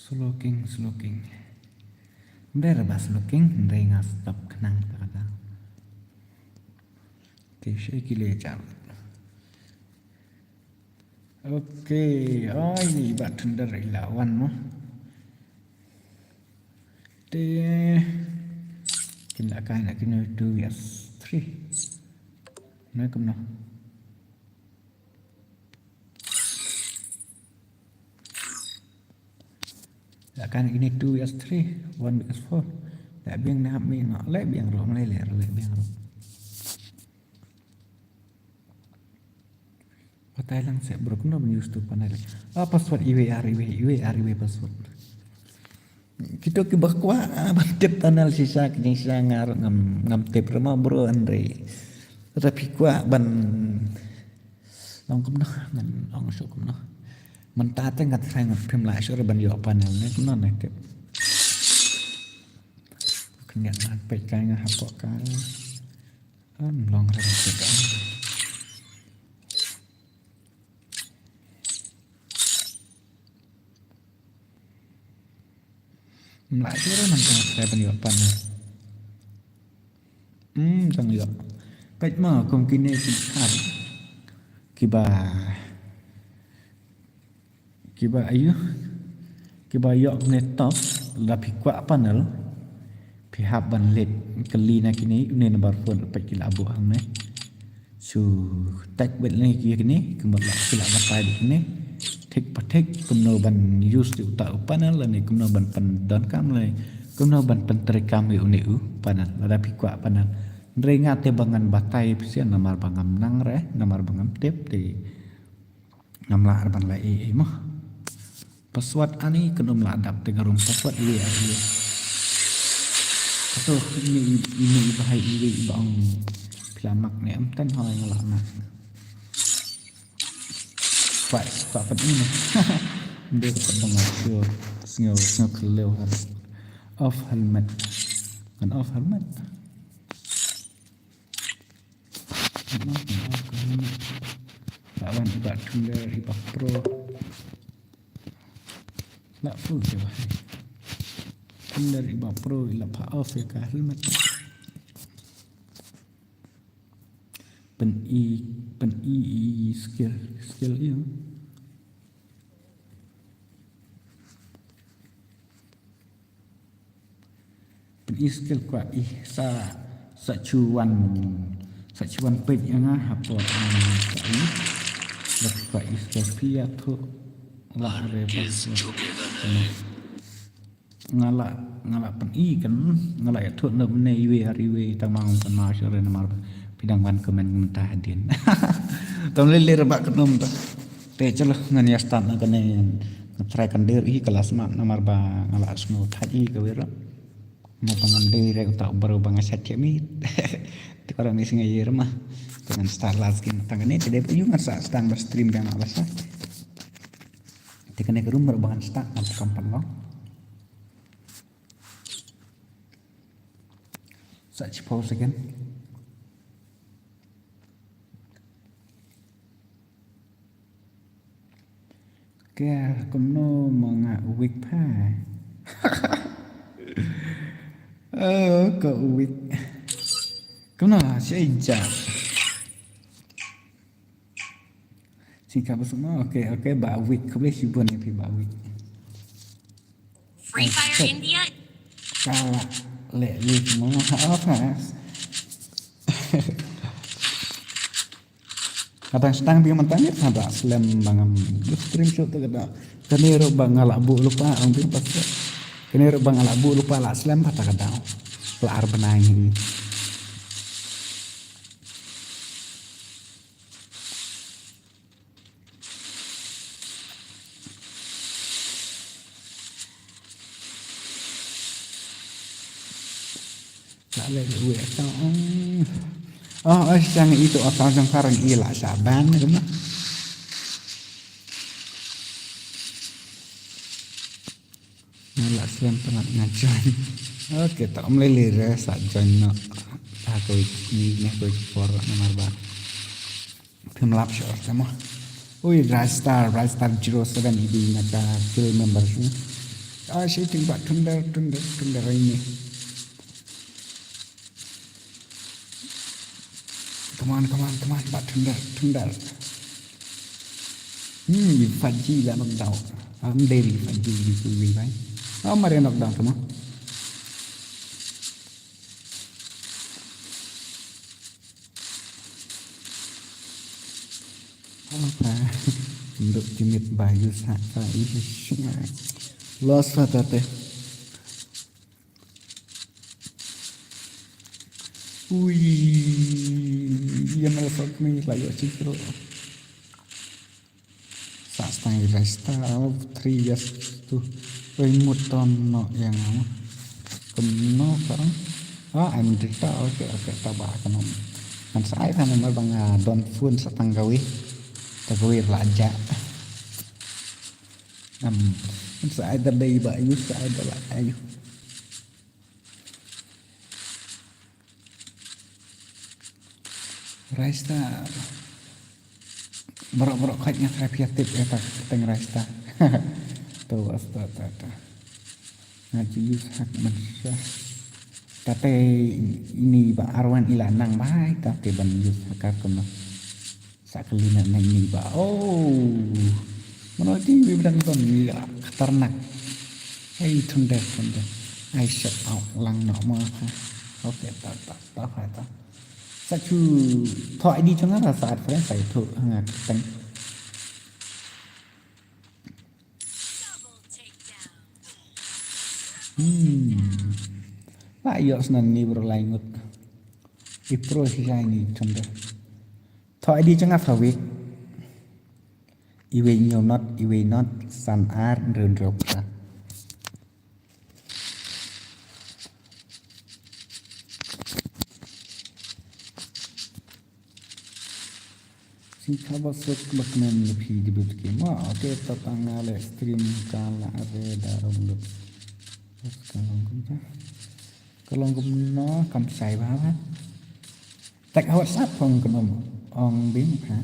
Slow king, slow king. Ber ba slow king, hynrei nga stop khnang ta kata. Te shi ki le chal. Okay, oi, ni ba thunder ila wan mo. Te kin la kai na kin two yes three. Na kumno. La kai na kine two S three, one S four. La biang na hap mi nga le biang ro, le le le biang ro. Batai lang se bro, kumno ban use to panel. Ah, password iwei ar iwei, iwei ar iwei password. Kito kiba kwah ban tip tunnel shisha, ki jingshisha nga ruh ngam, ngam tip ruh mo bro, hynrei lada phi kwah ban long kumno, ngan ong shuh kumno. Mynta te nga try ngan phim lah shuh ruh ban ïoh panel ne kumno ne tip. Khyndiat nga peit kai nga hapoh kai. Am long ruh ban tip. Mlai shuh ruh nang tang trai ban ïoh pan. Hmm, tang ïoh. Peit mo kum kine ki ar. Kiba, kiba ayu. Kiba ïoh ne top, lada phi kwah panel. Phi hap ban leit kylli na kine, une number phone peit ki la buh hangne. Shu tag beit lane ki kine, kumba la ki la batai beit kine. Thik pa thik, kumno ban use te uta u panel, lane kumno ban pyndonkam, lane kumno ban pyntreikam ïa une u panel, lada phi kwah panel. Hynrei nga te ba ngan batai phi sien namar ba ngam nang re, namar ba ngam tip te ngam lah re ban la ei ei mo. Password ani kynum la dap te nga rung password iwei ar iwei. Kato ini, ini iba hai iwei iba ong phi la mak ne em ten hoi nga la mak. Kwah, kwah pat ini. Nde ka pat dang sure. Sngew, sngew khlem har. Off helmet. Ngan off helmet. Ngan off, ngan off helmet. Wan i Bah Thunder, i Bah Pro. La fu je bah. Thunder, i Bah Pro, i la pha off ïa ka helmet. Pyn-i, pyn-i, i skill, skill ïa. Pyn-i skill kwah i sa, sa shu wan, sa shu wan peit ïa nga hapoh, um, sa i. Bad kwah i skill phi ïathuh la re ba. Nga la, nga la pyn-i kan, nga la ïathuh na bne iwei ar iwei tang ma ong kan ma shu re namar ba phi dang wan comment mynta hadien. Tang lei lei re ba kynum ta. Te chalo ngan ïa start na kane, nga try kan der hi ka la smat namar ba nga la sngew thait hi kawei ruh. Mo ba ngan dei re uta u briew ba nga shat ke mi. Te ka ruh mi sngew ïa re ma. Te ngan start last game tang kane te dei ba ïu ngan sa start ba stream ba nga la shat. Te kane ka room ruh ba ngan start ngan sa kam pan long. Sa chipau second. Ke kumno ma nga weak pha. Oh, ko weak. Kumno sha ija. Sing ka bus mo, okay, okay, ba weak. Khublei shibun ïa phi ba weak. Free Fire India. Kala le weak mo ha ofas. Kadang stang bi mynta ni sa da slem ba ngam stream show te ka da. Kane ruh ba nga la buh lypa ong bi pas. Kane ruh ba nga la buh lypa la slem ba ta ka da. La ar bnai ni. Sa leh ïa u account. Oh, oh, sa nga i tu account jong ka, nga i la sa ban kumno. Nga la slem pynlait nga join. Okay, ta ym lei lei re sa join noh. Ha kawei ni ne kawei por namar ba phim lap shuh te mo. Ui, Ristar, Ristar zero seven i dei na ka guild member shuh. Ah, shooting ba Thunder, Thunder, Thunder ini. Come on, come on, come on, ba Thunder, Thunder. Hmm, i Fadji la knock down. Am dei i Fadji di ku wi bai. Am mare knock down, come on. Apa? Nduk jimit bayu saka i shishinga. Los fatate. Ui, ya me la sok mi la yo chikro. Sa stang i Ristar, three years tu. Oi, mut ton no yang amo. Kumno ka? Ah, I'm Dita, okay, okay, ta ba ka nom. Ngan sa ai ta namar ba nga don phone sa tang kawei. Ta kawei la ja. Am, ngan sa ai ta dei ba yu sa ai ta la yu. Ristar. Baroh baroh khait nga try pia tip ïa ta teng Ristar. To asta ta ta. Nga ju use hak man sha. Ta te ini ba arwan ila nang bai ta te ban use hak ka kumno. Sa kali na nang ini ba. Oh. Mano ti wi bdang ton ni la khatarnak. Hey Thunder Thunder. Ai shut out lang no ma. Okay ta ta ta ta. Sa chu thoh I D jong nga sa add friend sa thoh nga teng. Hmm. La ïoh snan ni bro lai ngut. I pro hi jai ni Thunder. Thoh I D jong nga sa weak. Iwei hynñiew not, iwei not, san ar, hynriew hynriew phra. Sing khaba suk bak men le phi di but ke ma, okay, ta tang ale stream ka la re da ro lut. Ka long kumta. Ka long kumno kam sai ba ba. Tak WhatsApp phong kumno ong bing ha.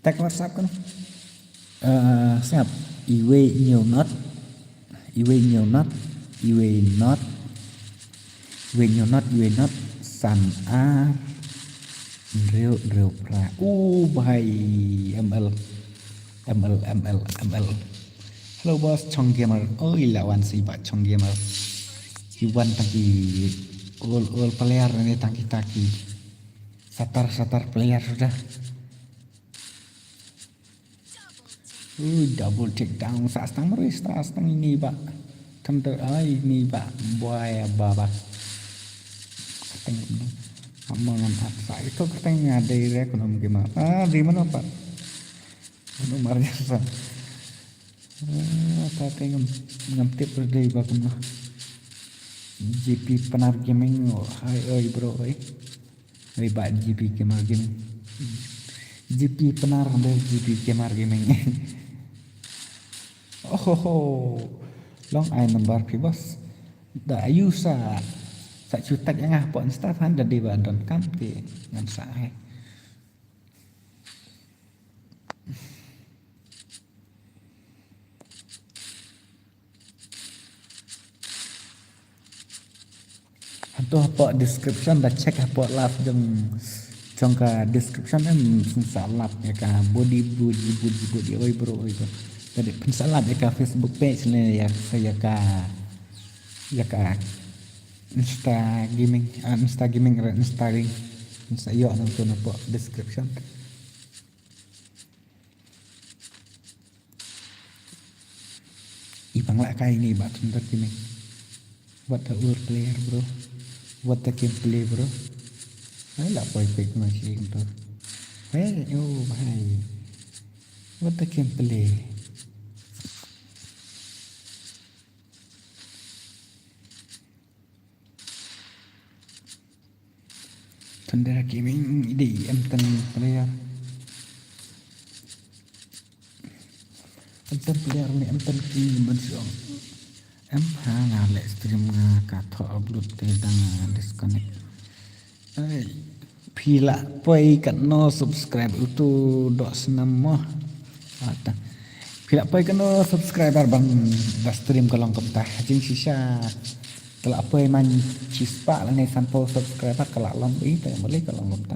Tag WhatsApp kan. Eh, siap. Iwei hynñiew not. Iwei hynñiew not. Iwei not. Iwei hynñiew not. Iwei not. San ar. Hynriew, hynriew phra. U bhai. M L. M L, M L, M L. Hello boss, Chong Gamer. Oi, la wan sa i Bah Chong Gamer. I wan tang ki old, old player ne tang kita ki. Satar, satar player suda. Ui, double take down. Sa stang mari, sa stang ini Bah. Thunder, ai, ini Bah. Buaya baba. Kyrteng ini. Ama ngan at sa itu kyrteng nga dei re kuno mungkin ma. Ah, di mana Pak? Kuno mar ya sa. Ah, ta te ngam, ngam tip re dei ba kuno. G P Pnar Gaming, oh, hai, oi, bro, oi. Oi, Bah G P Gamer Gaming. G P Pnar, under G P Gamer Gaming. Oh, ho, ho. Long ai number phi, boss. Da ayu sa, sa shu tag ïa nga hapoh Insta, phan da dei ba don kam te ngan sa ai. Hato hapoh description, da check hapoh live jong, jong ka description em, phin sa lap ïa ka body, body, body, body, oi bro, oi bro. Tadi phin sa lap ïa ka Facebook page ne ïa, ïa ka, ïa ka Insta Gaming, ah, Insta Gaming, Insta Gaming. Phin sa ïoh nangtu hapoh description. I pang lah kai ni Bah Thunder Gaming. What a old player, bro. What a gameplay, bro. Ai lah poi pek ma shi kumto. Hey, oh bhai. What a gameplay. Thunder Gaming, i dei em tan player. Em tan player ne em tan ki ban song. Em ha nga leh stream nga ka thoh upload te dang disconnect. Ai, phi lah poi katno subscribe utu dok snam mo. Ata. Phi lah poi katno subscriber ban ba stream ka long kumta. Jingshisha. Te lah poi man shispah lane sanphew subscriber ka lah long, i te mali ka long kumta.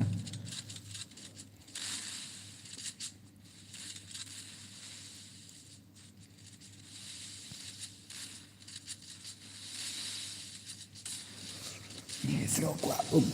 Yes, lo kwa. Um.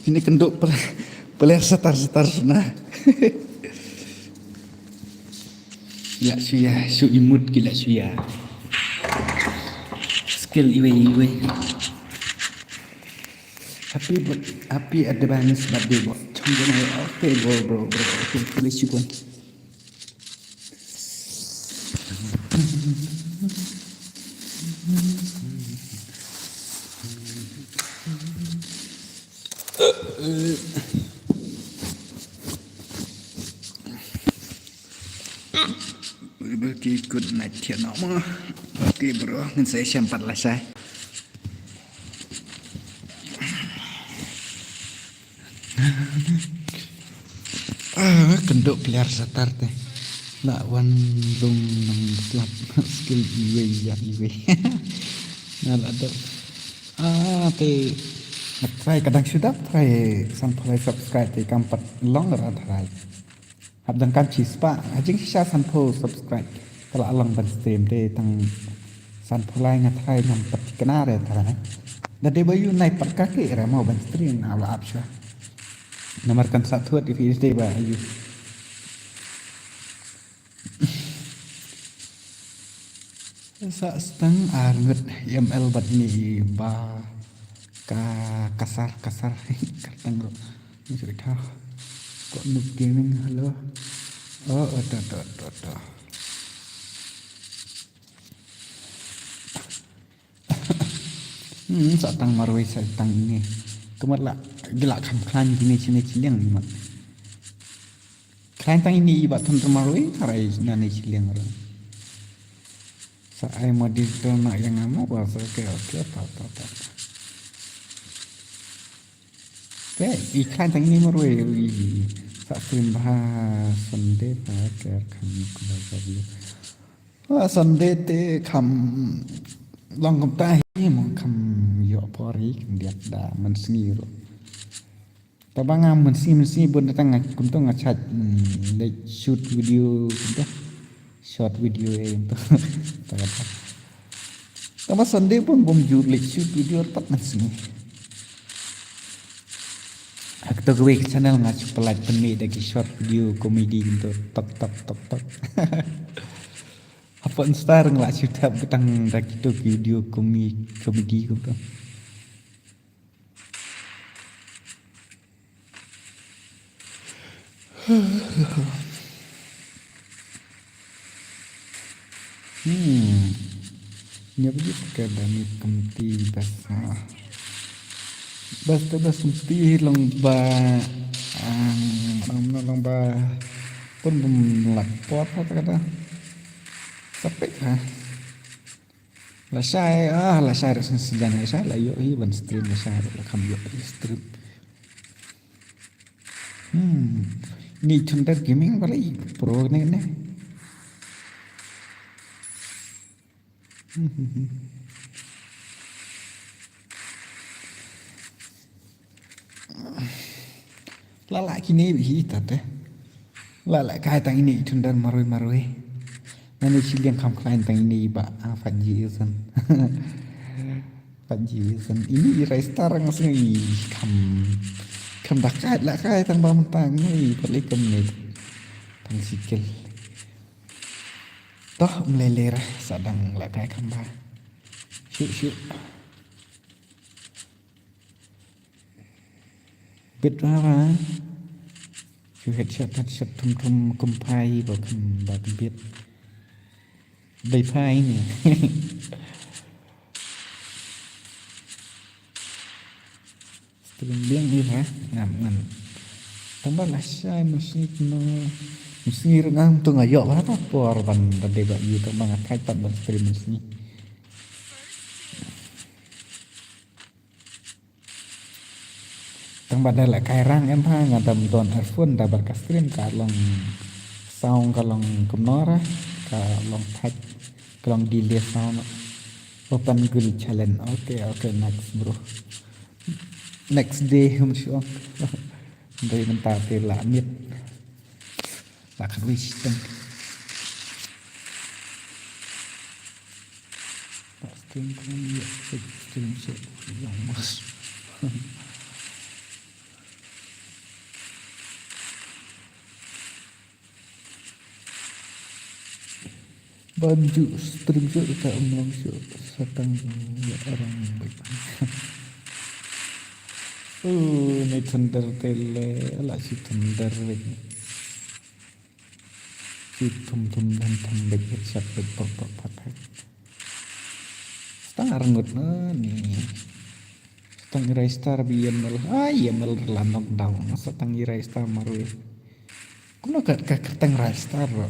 Ini kenduk pel-, peler setar-setar sana. Ki lah shu ïa, shu imut ki lah shu ïa. Skill iwei iwei. Happy bir-, happy advance birthday, bro. Chong jong ai, okay, bro, bro, bro. Okay, khublei shibun. Ki good night thiah noh mo. Okay bro, ngin sa ïashem pat lashai. Ah, kynduh player satar te. La wan lung nang slap skill iwei ïa iwei. Na la dep. Ah, te. Nga try ka dang shu dap try sanphew lai subscribe te kam pat long ra try. Hap dang kam shi spah, ha jingshisha sanphew subscribe. Ka la long ban stream te tang sanphew lai nga try ngam pat thikna re try. Da dei ba ïoh nai pat ka ke re mo ban stream na la ap shuwa. Namar kan sa thuat ïa phi dei ba ïoh. Sa stang ar ngut M L bad ni ba ka kasar kasar kyrteng ro. Ni shu tha. Ko Noob Gaming, hello. Oh, oh, to, to, to, to. Hmm, sa tang marwei sa tang ini. Kemat la gila kham khlaiñ kine shine shiliang ni mat. Khlaiñ tang ini i ba thon marwei tharai nane shiliang ro. Sa ai moderator na ïa nga mo ba sa, okay, okay, ta, ta, ta, ta. Te i khlaiñ tang ini marwei i sa stream bha Sunday ba ker kham ku ba ka view. Wa Sunday te kham long kumta hi mo kham ïoh por hi kham diat da mynsngi ruh. Taba nga mynsngi mynsngi bun da tang nga kumto nga chait, mm, leh shoot video kumto. Short video eh kumto. Taba taba Sunday bun bun ju leh shoot video pat mynsngi. Hak to kawei ka channel nga shu pynlait pynmih da ki short video comedy kumto tok tok tok tok. Hapoh Insta nga la shu thep ka tang da kito ki video comedy comedy kumto. Hmm. Nya biji pakai dani kemti bas. Bas tu bas kemti long ba, ah, long, long ba pun bum lak pot ha kata. Sapek ha. Lashai, ah, lashai ruh sien sien lashai la ïoh hi ban stream lashai ruh la kham ïoh hi stream. Hmm. Ni Thunder Gaming ba la i pro ne ne. La la kine bhi tat eh. La la kai tang ini i Thunder marwei marwei. Nane shiliang kham khlaiñ tang ini ba, ah, Fat G Wilson. Fat G Wilson. Ini i Rai Star nga sngew i kham, kham da kai la kai tang ba mynta ngi pat leh kum ne. Tang sikil. Toh, um lele ra sa dang la kai kham ba. Shu shu. Bit ra ra. Shu headshot, headshot thum thum kum phai ba kham ba kham bit. Dei phai ni. Stream biang ni ha. Ngam ngam. Tang ba lashai mynsngi no. Mynsngi ruh ngam tu nga ïoh ba ta por ban da dei ba ïoh tang ba nga thait pat ban stream mynsngi. Tang ba da la kai rang em ha nga dam don earphone da bar ka stream ka long sound ka long kumno ra ka long thait ka long delay sound. Open Google challenge. Okay, okay, next bro. Next day hum shuang. Dei mynta te la miet. La khat wei shiteng. Stream kan ïa stream shu long mas. Ban ju stream shu ta um long shu satang ïa orang baik. Oh, ni thunder tele la shi thunder baik. Shi thum thum dan thum bek bek sat bek pok pok pok pok. Stang arngut na ni. Stang i Rai Star bi yamel. Ai yamel la knockdown. Stang i Rai Star marwei. Kumno kat ka kerteng Rai Star ro.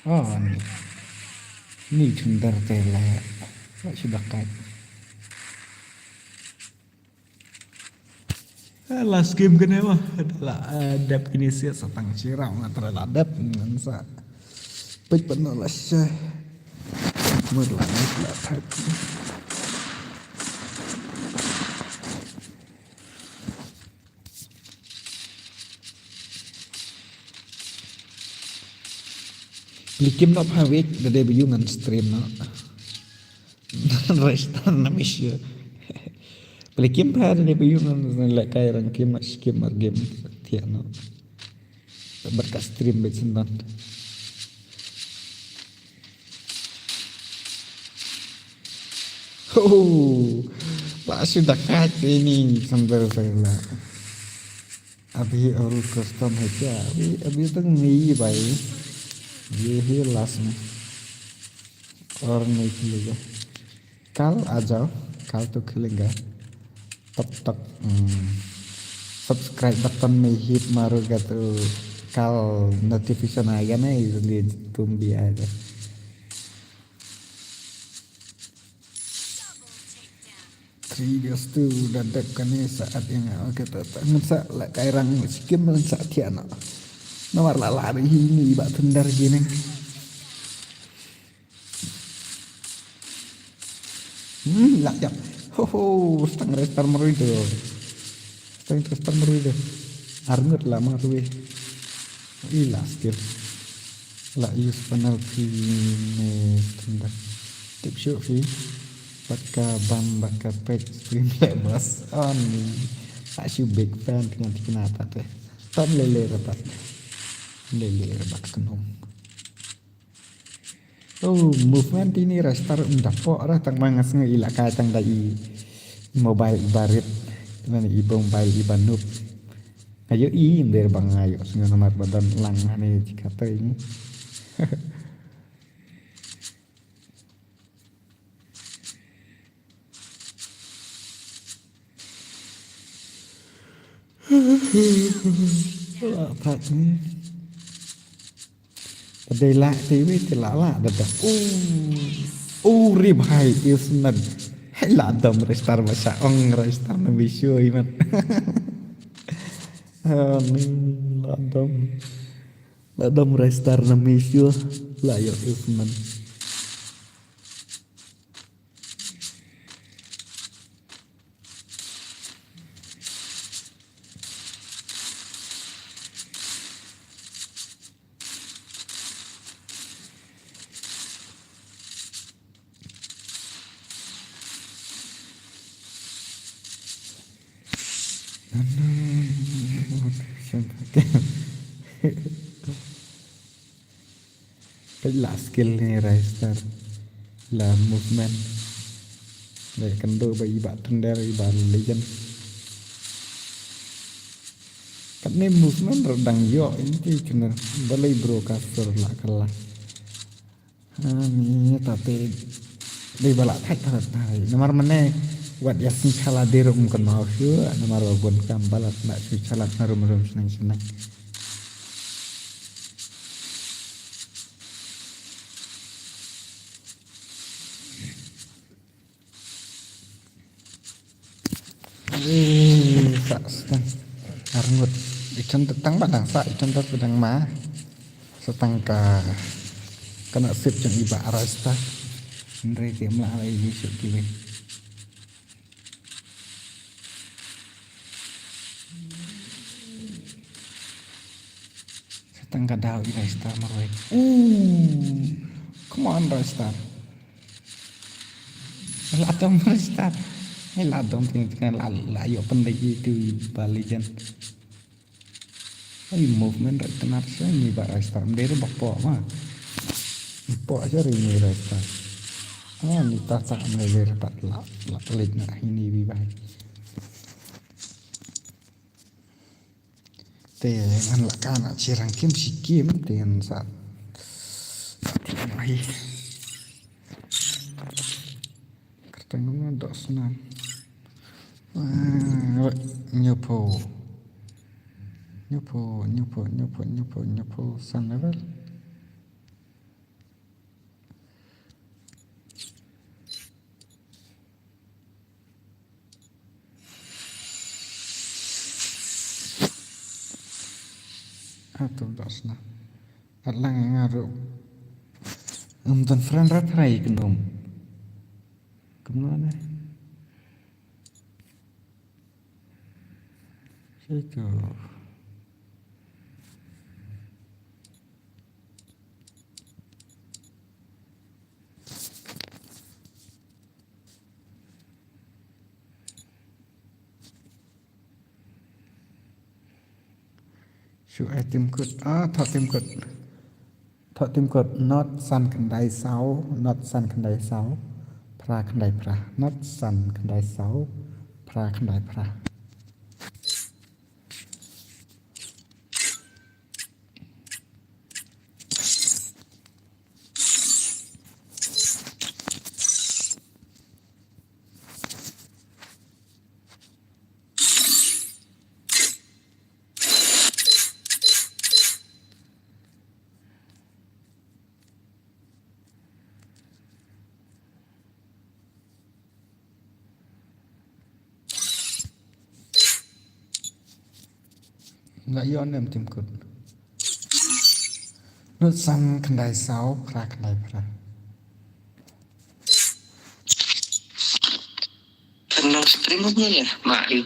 Oh ni. Ni thunder tele. Wa sudah kat. Last game kane ma. Da la, eh, dep kine sia sa tang shi round nga try la dep ngan sa. Peit pat noh lashai. Mut la mut la thait. Pynlait kim noh pha wik da dei ba ïoh ngan stream noh. Rest na mission. Pynlait kim pha da dei ba ïoh ngan lehkai rang kim, match kim ar game thiah noh. Bad ka stream bad sendon. Oh, la shu da kat ini sambil saya la. Abhi aur custom hai kya? Abhi, abhi tak nahi bhai. Ye hi last mein. Aur nahi khulega. Kal aa jao, kal to khulega. Tab tak, hmm, subscribe button mein hit marega to kal notification aayega na, isliye tum bhi aa jao. Three versus two da dep kane sa at ïa nga. Okay, ta, ta, ngan sa lehkai rang skim ngan sa thiah noh. Namar la lari hi ni ba thunder gaming. Hmm, la ïap. Ho ho, stang Red Star marui tu. Stang Red Star marui tu. Arngut la marui. Ila skill. La use penalty ne tunda. Tip shuh phi. Bad ka bam bad ka peit stream leh bas. Ani. Sa shu big fan phi ngan tikna pat te. Tam lele rapat. Lele rapat kenung. Oh, movement ini Red Star um da pok ra tang ma nga sngew i lehkai tang da i mobile i ba rit. Ngan i ba mobile i ba noob. Nga ïohi ym dei ba nga ïoh sngew namar ba don lang hangne chi katei ni. Lah pat ni. Dei lah te wi te lah lah da da. Oh. Oh, rib hai isnad. Hai lah dom Red Star ba sha ong Red Star na bishu iman. Ani lah dom. Lah dom Red Star na bishu. Lah yo isnad. Peit la skill ni Red Star. La movement. La kynduh ba i ba thunder i ba legend. Katne movement ruh dang ïoh ïa ki kane balei bro ka sur la kylla. Ani ta te dei ba la thait ta thait. Namar mane wat ïa sngewsih la dei ruh ym kynmaw shuh namar ba bun kam ba la sngewsih la na rum rum shneng shneng. Eh, sa, sa. Arngut. I chon tang ba dang sa, i chon tang ba dang ma. Sa tang ka, ka nasib jong i ba Red Star. Hynrei ki mla lai ni suk ki wei. Sa tang ka daw i Red Star marwei. Ooh. Come on, Red Star. La dom Red Star. Ai la dom ting ting la la yo pen lagi tu ba legend. Ai movement Red Star sa ni ba Red Star. Mdei ba po ma. Po sa ri ni Red Star. Ah, ni ta ta mdei ba la la pelit na ini bi bai. Te ngan la kan a chi rang kim shi kim te ngan sa. Te ngan hi. Kyrteng ngan dok snam. Ah, nyupo. Nyupo, nyupo, nyupo, nyupo, nyupo san level. Tum da sna. At lang nga ruh. Um don friend rat rai kendum. Kumno ne? Situ. Shu ai tim kut. Ah, thoh tim kut. Thoh tim kut. Not san khyndai saw, not san khyndai saw, phra khyndai phra. Not san khyndai saw, phra khyndai phra. Nga ïoh ne em tim kut. Not san khyndai saw, phra khyndai phra. Pynlong stream ne ya? Ma i.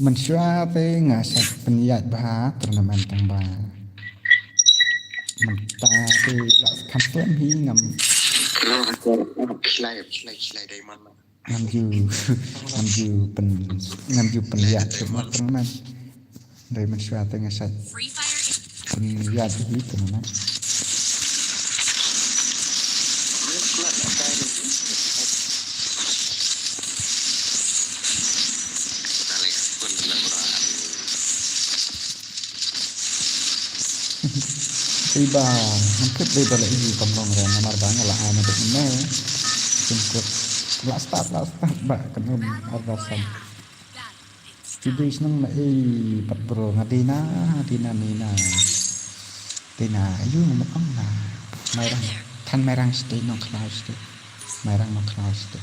Mynshuwa te nga shait pynïaid bha tournament tang ba. Mynta te la skam pyn hi ngam. Ngam ju, ngam ju pyn, ngam ju pynïaid tournament. Dei mynshuwa te nga shait pynïaid hi tournament. Iba, ngam tip dei ba la ïoh kam long re namar ba nga la ai na dep ne. Kin kut la start, la start ba kan um arba san. Studio snang na ei pat bro nga dei na, dei na ni na. Dei na ayu ngam ong na. Mairang, than mairang sdei nongkhlaw sdei. Mairang nongkhlaw sdei.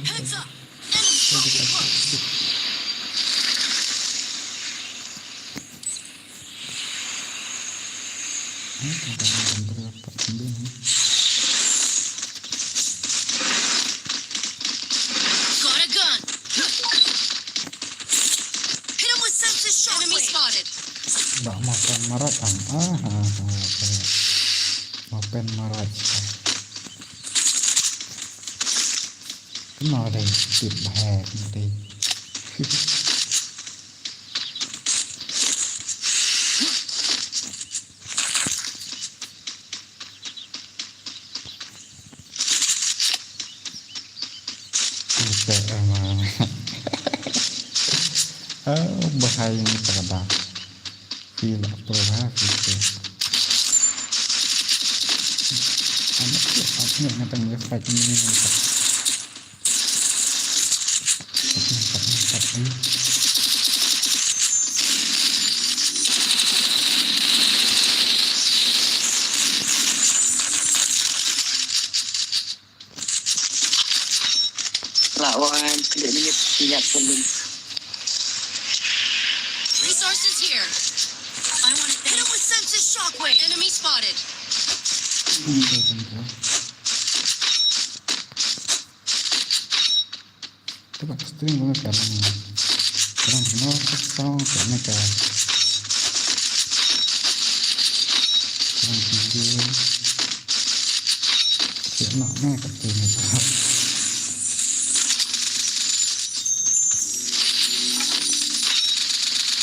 Heads up! Enemy target marked! Got a gun! Hit him with senses shockwave! Enemy spotted! Ba makan marat ang. Ah, ah, ah, ah. Makan marat. Kumno dei tip bha kumno dei. Ute ama. Oh, bahaya ni pada. Feel apa lah, feel. Anak tu, anak ni, nak tengok fight ni. Lawan, kena lihat, lihat sebelum. Resources here. I want to hit him with senses shockwave. Enemy spotted. Te ba ka stream ba ka lang, ka lang kino ka song ka ne ka, ka lang video. Ka ne ka te ne ka.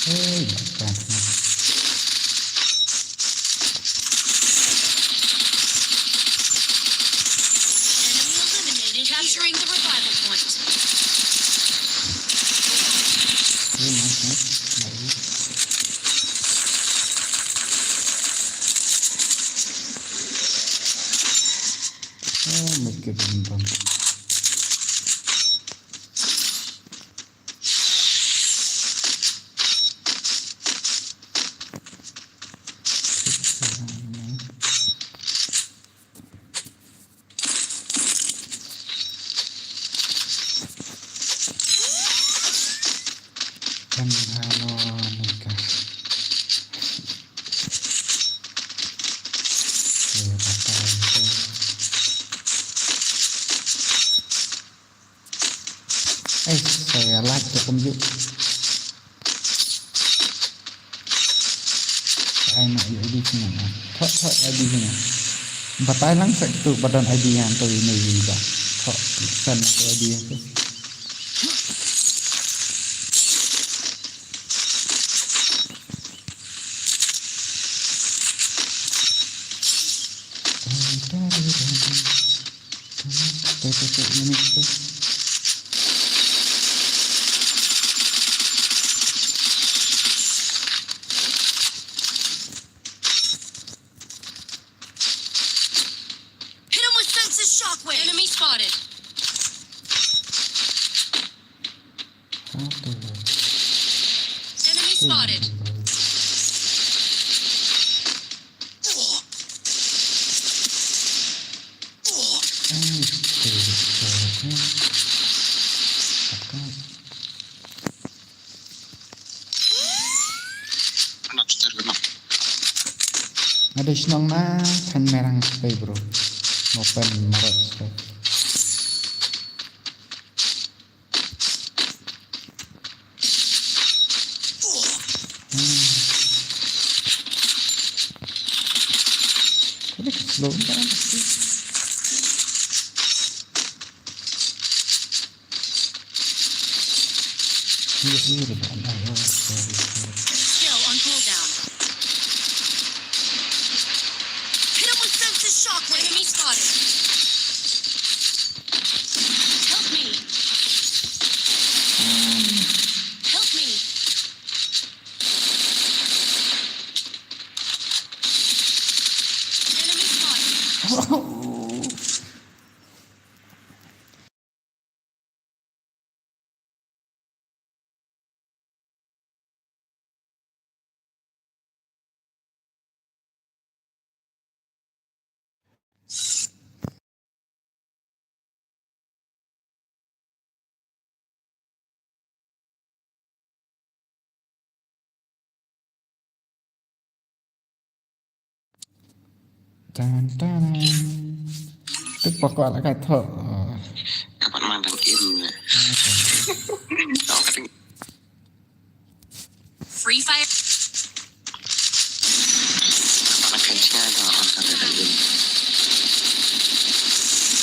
Hey, ba ka Kit bam bam. Kan hano nika. Ye, batal tu. Eh, saya like tu pun yuk. Ai na ïa I D sini na. Thok thok I D sini. Batai lang sa tu ba don I D ngan tu ini ïa ba. Thok san tu I D tu. Hit him with senses shockwave. Enemy spotted. Enemy spotted. Ada shnong na kan merang stay bro. Open marot stay. Hmm. Kali ka slow down. Iya, iya, iya. Skill on cooldown. Hit him with senses shockwave. Enemy spotted. Help me. Help me. Enemy spotted. Tan, tan. Tu pokok lah kat tu. Kapan mang dang im. Free Fire. Kapan akan siya dah akan ada lagi.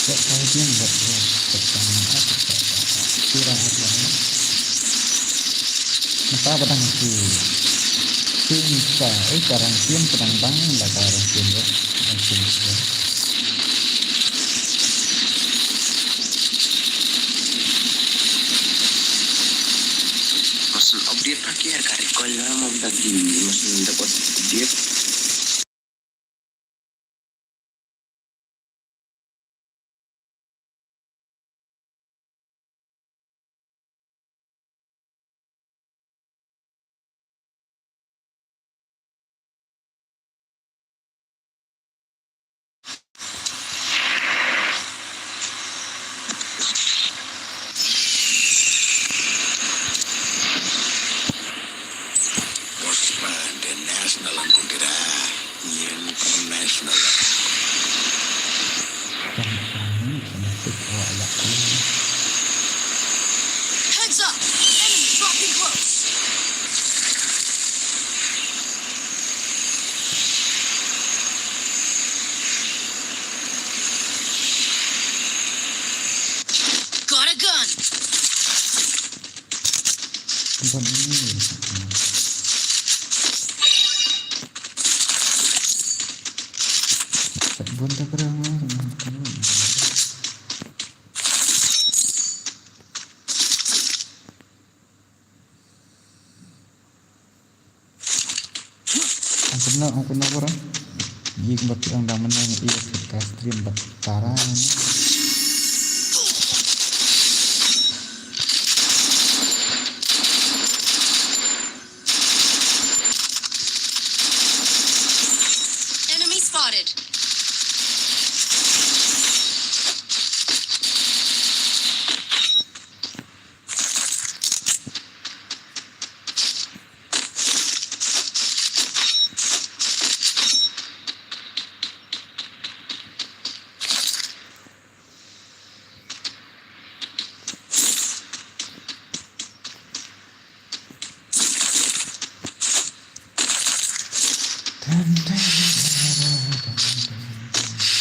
Buat kau dia buat dia. Pertama apa kau? Kira apa? Mata pedang tu. Tim sa, eh, karang tim pedang bang, lah karang tim tu. Karang tim tu. Maksud update terakhir kali kau lama dah di maksud dapat update. Bos ba de national ang kundira. International. Heads up! Enemy dropping close! Got a gun! Bun ini. Bun tak kena. Ang kena, ang kena apa orang? Ye kumba ki ang dang menang, ye ka stream bad Tara ni.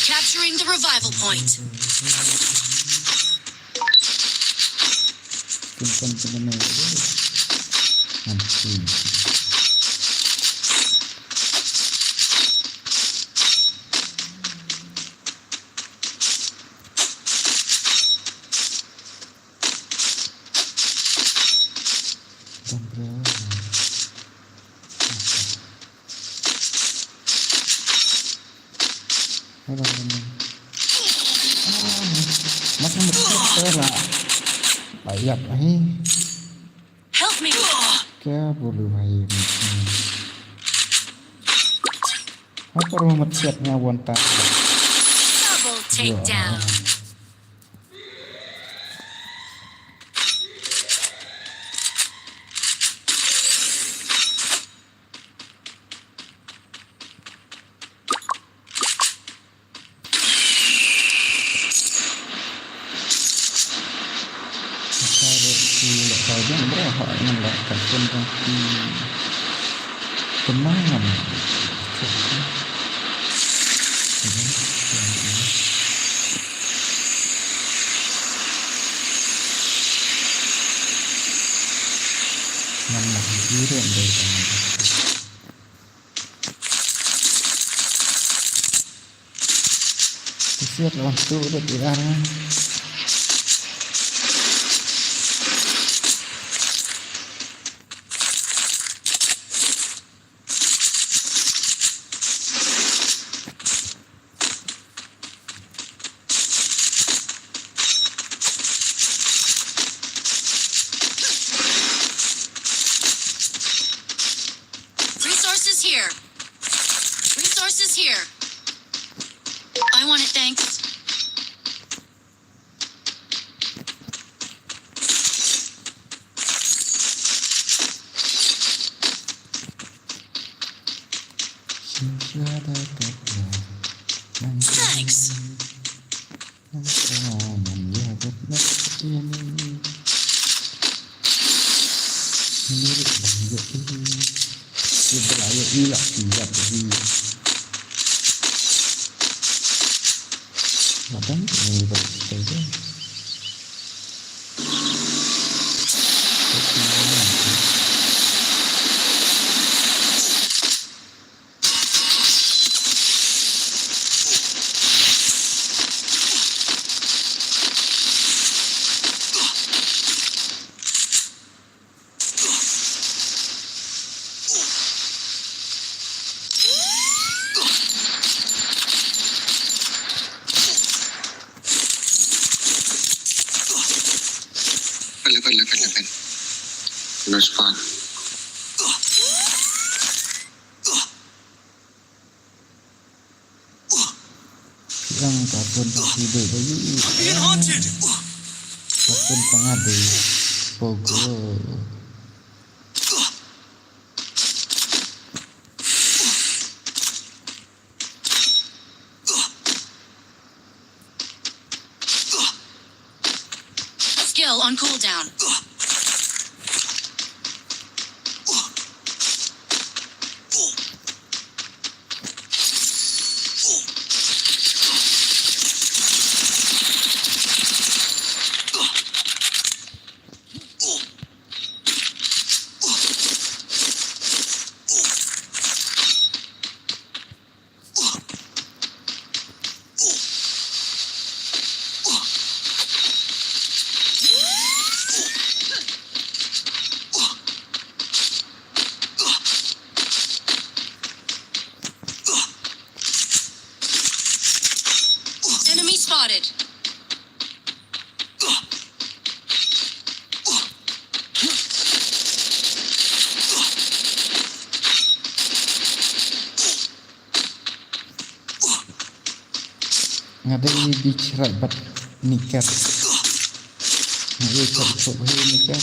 Capturing the revival point. Kin kon pynlong ïa u. Ngam sngewthuh. Dang bra. Hello, hello. Ah, masa mesti lah. Bayar, eh. Help me. Kya bolu bhai? Apa rumah siap nyawan tak? Double takedown. Kesian lah tu dek dia. Resources here. Resources here. I want it, thanks. Thanks. Level, level, level. Last one. Yang takut hidup lagi. Takut pengadil. Pogo. Skill on cooldown. Enemy spotted. Nga dei di chrai bad niker. Nga dei chrai chop hi niker.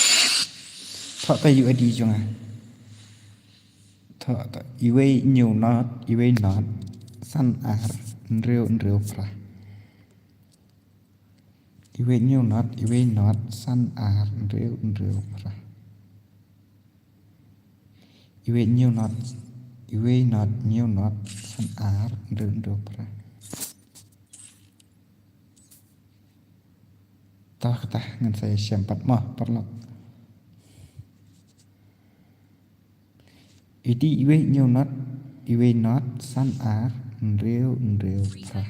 Thoh ta U I D jong nga. Thoh ta iwei hynñiew not, iwei not, san ar, hynriew hynriew phra. Iwei hynñiew not, iwei not, san ar, hynriew hynriew phra. Iwei hynñiew not, iwei not, hynñiew not, san ar, hynriew hynriew phra. Te kata ngan sa ïashem pat mo paralok. Ïa iwei hynñiew not, iwei not, san ar, hynriew hynriew phra.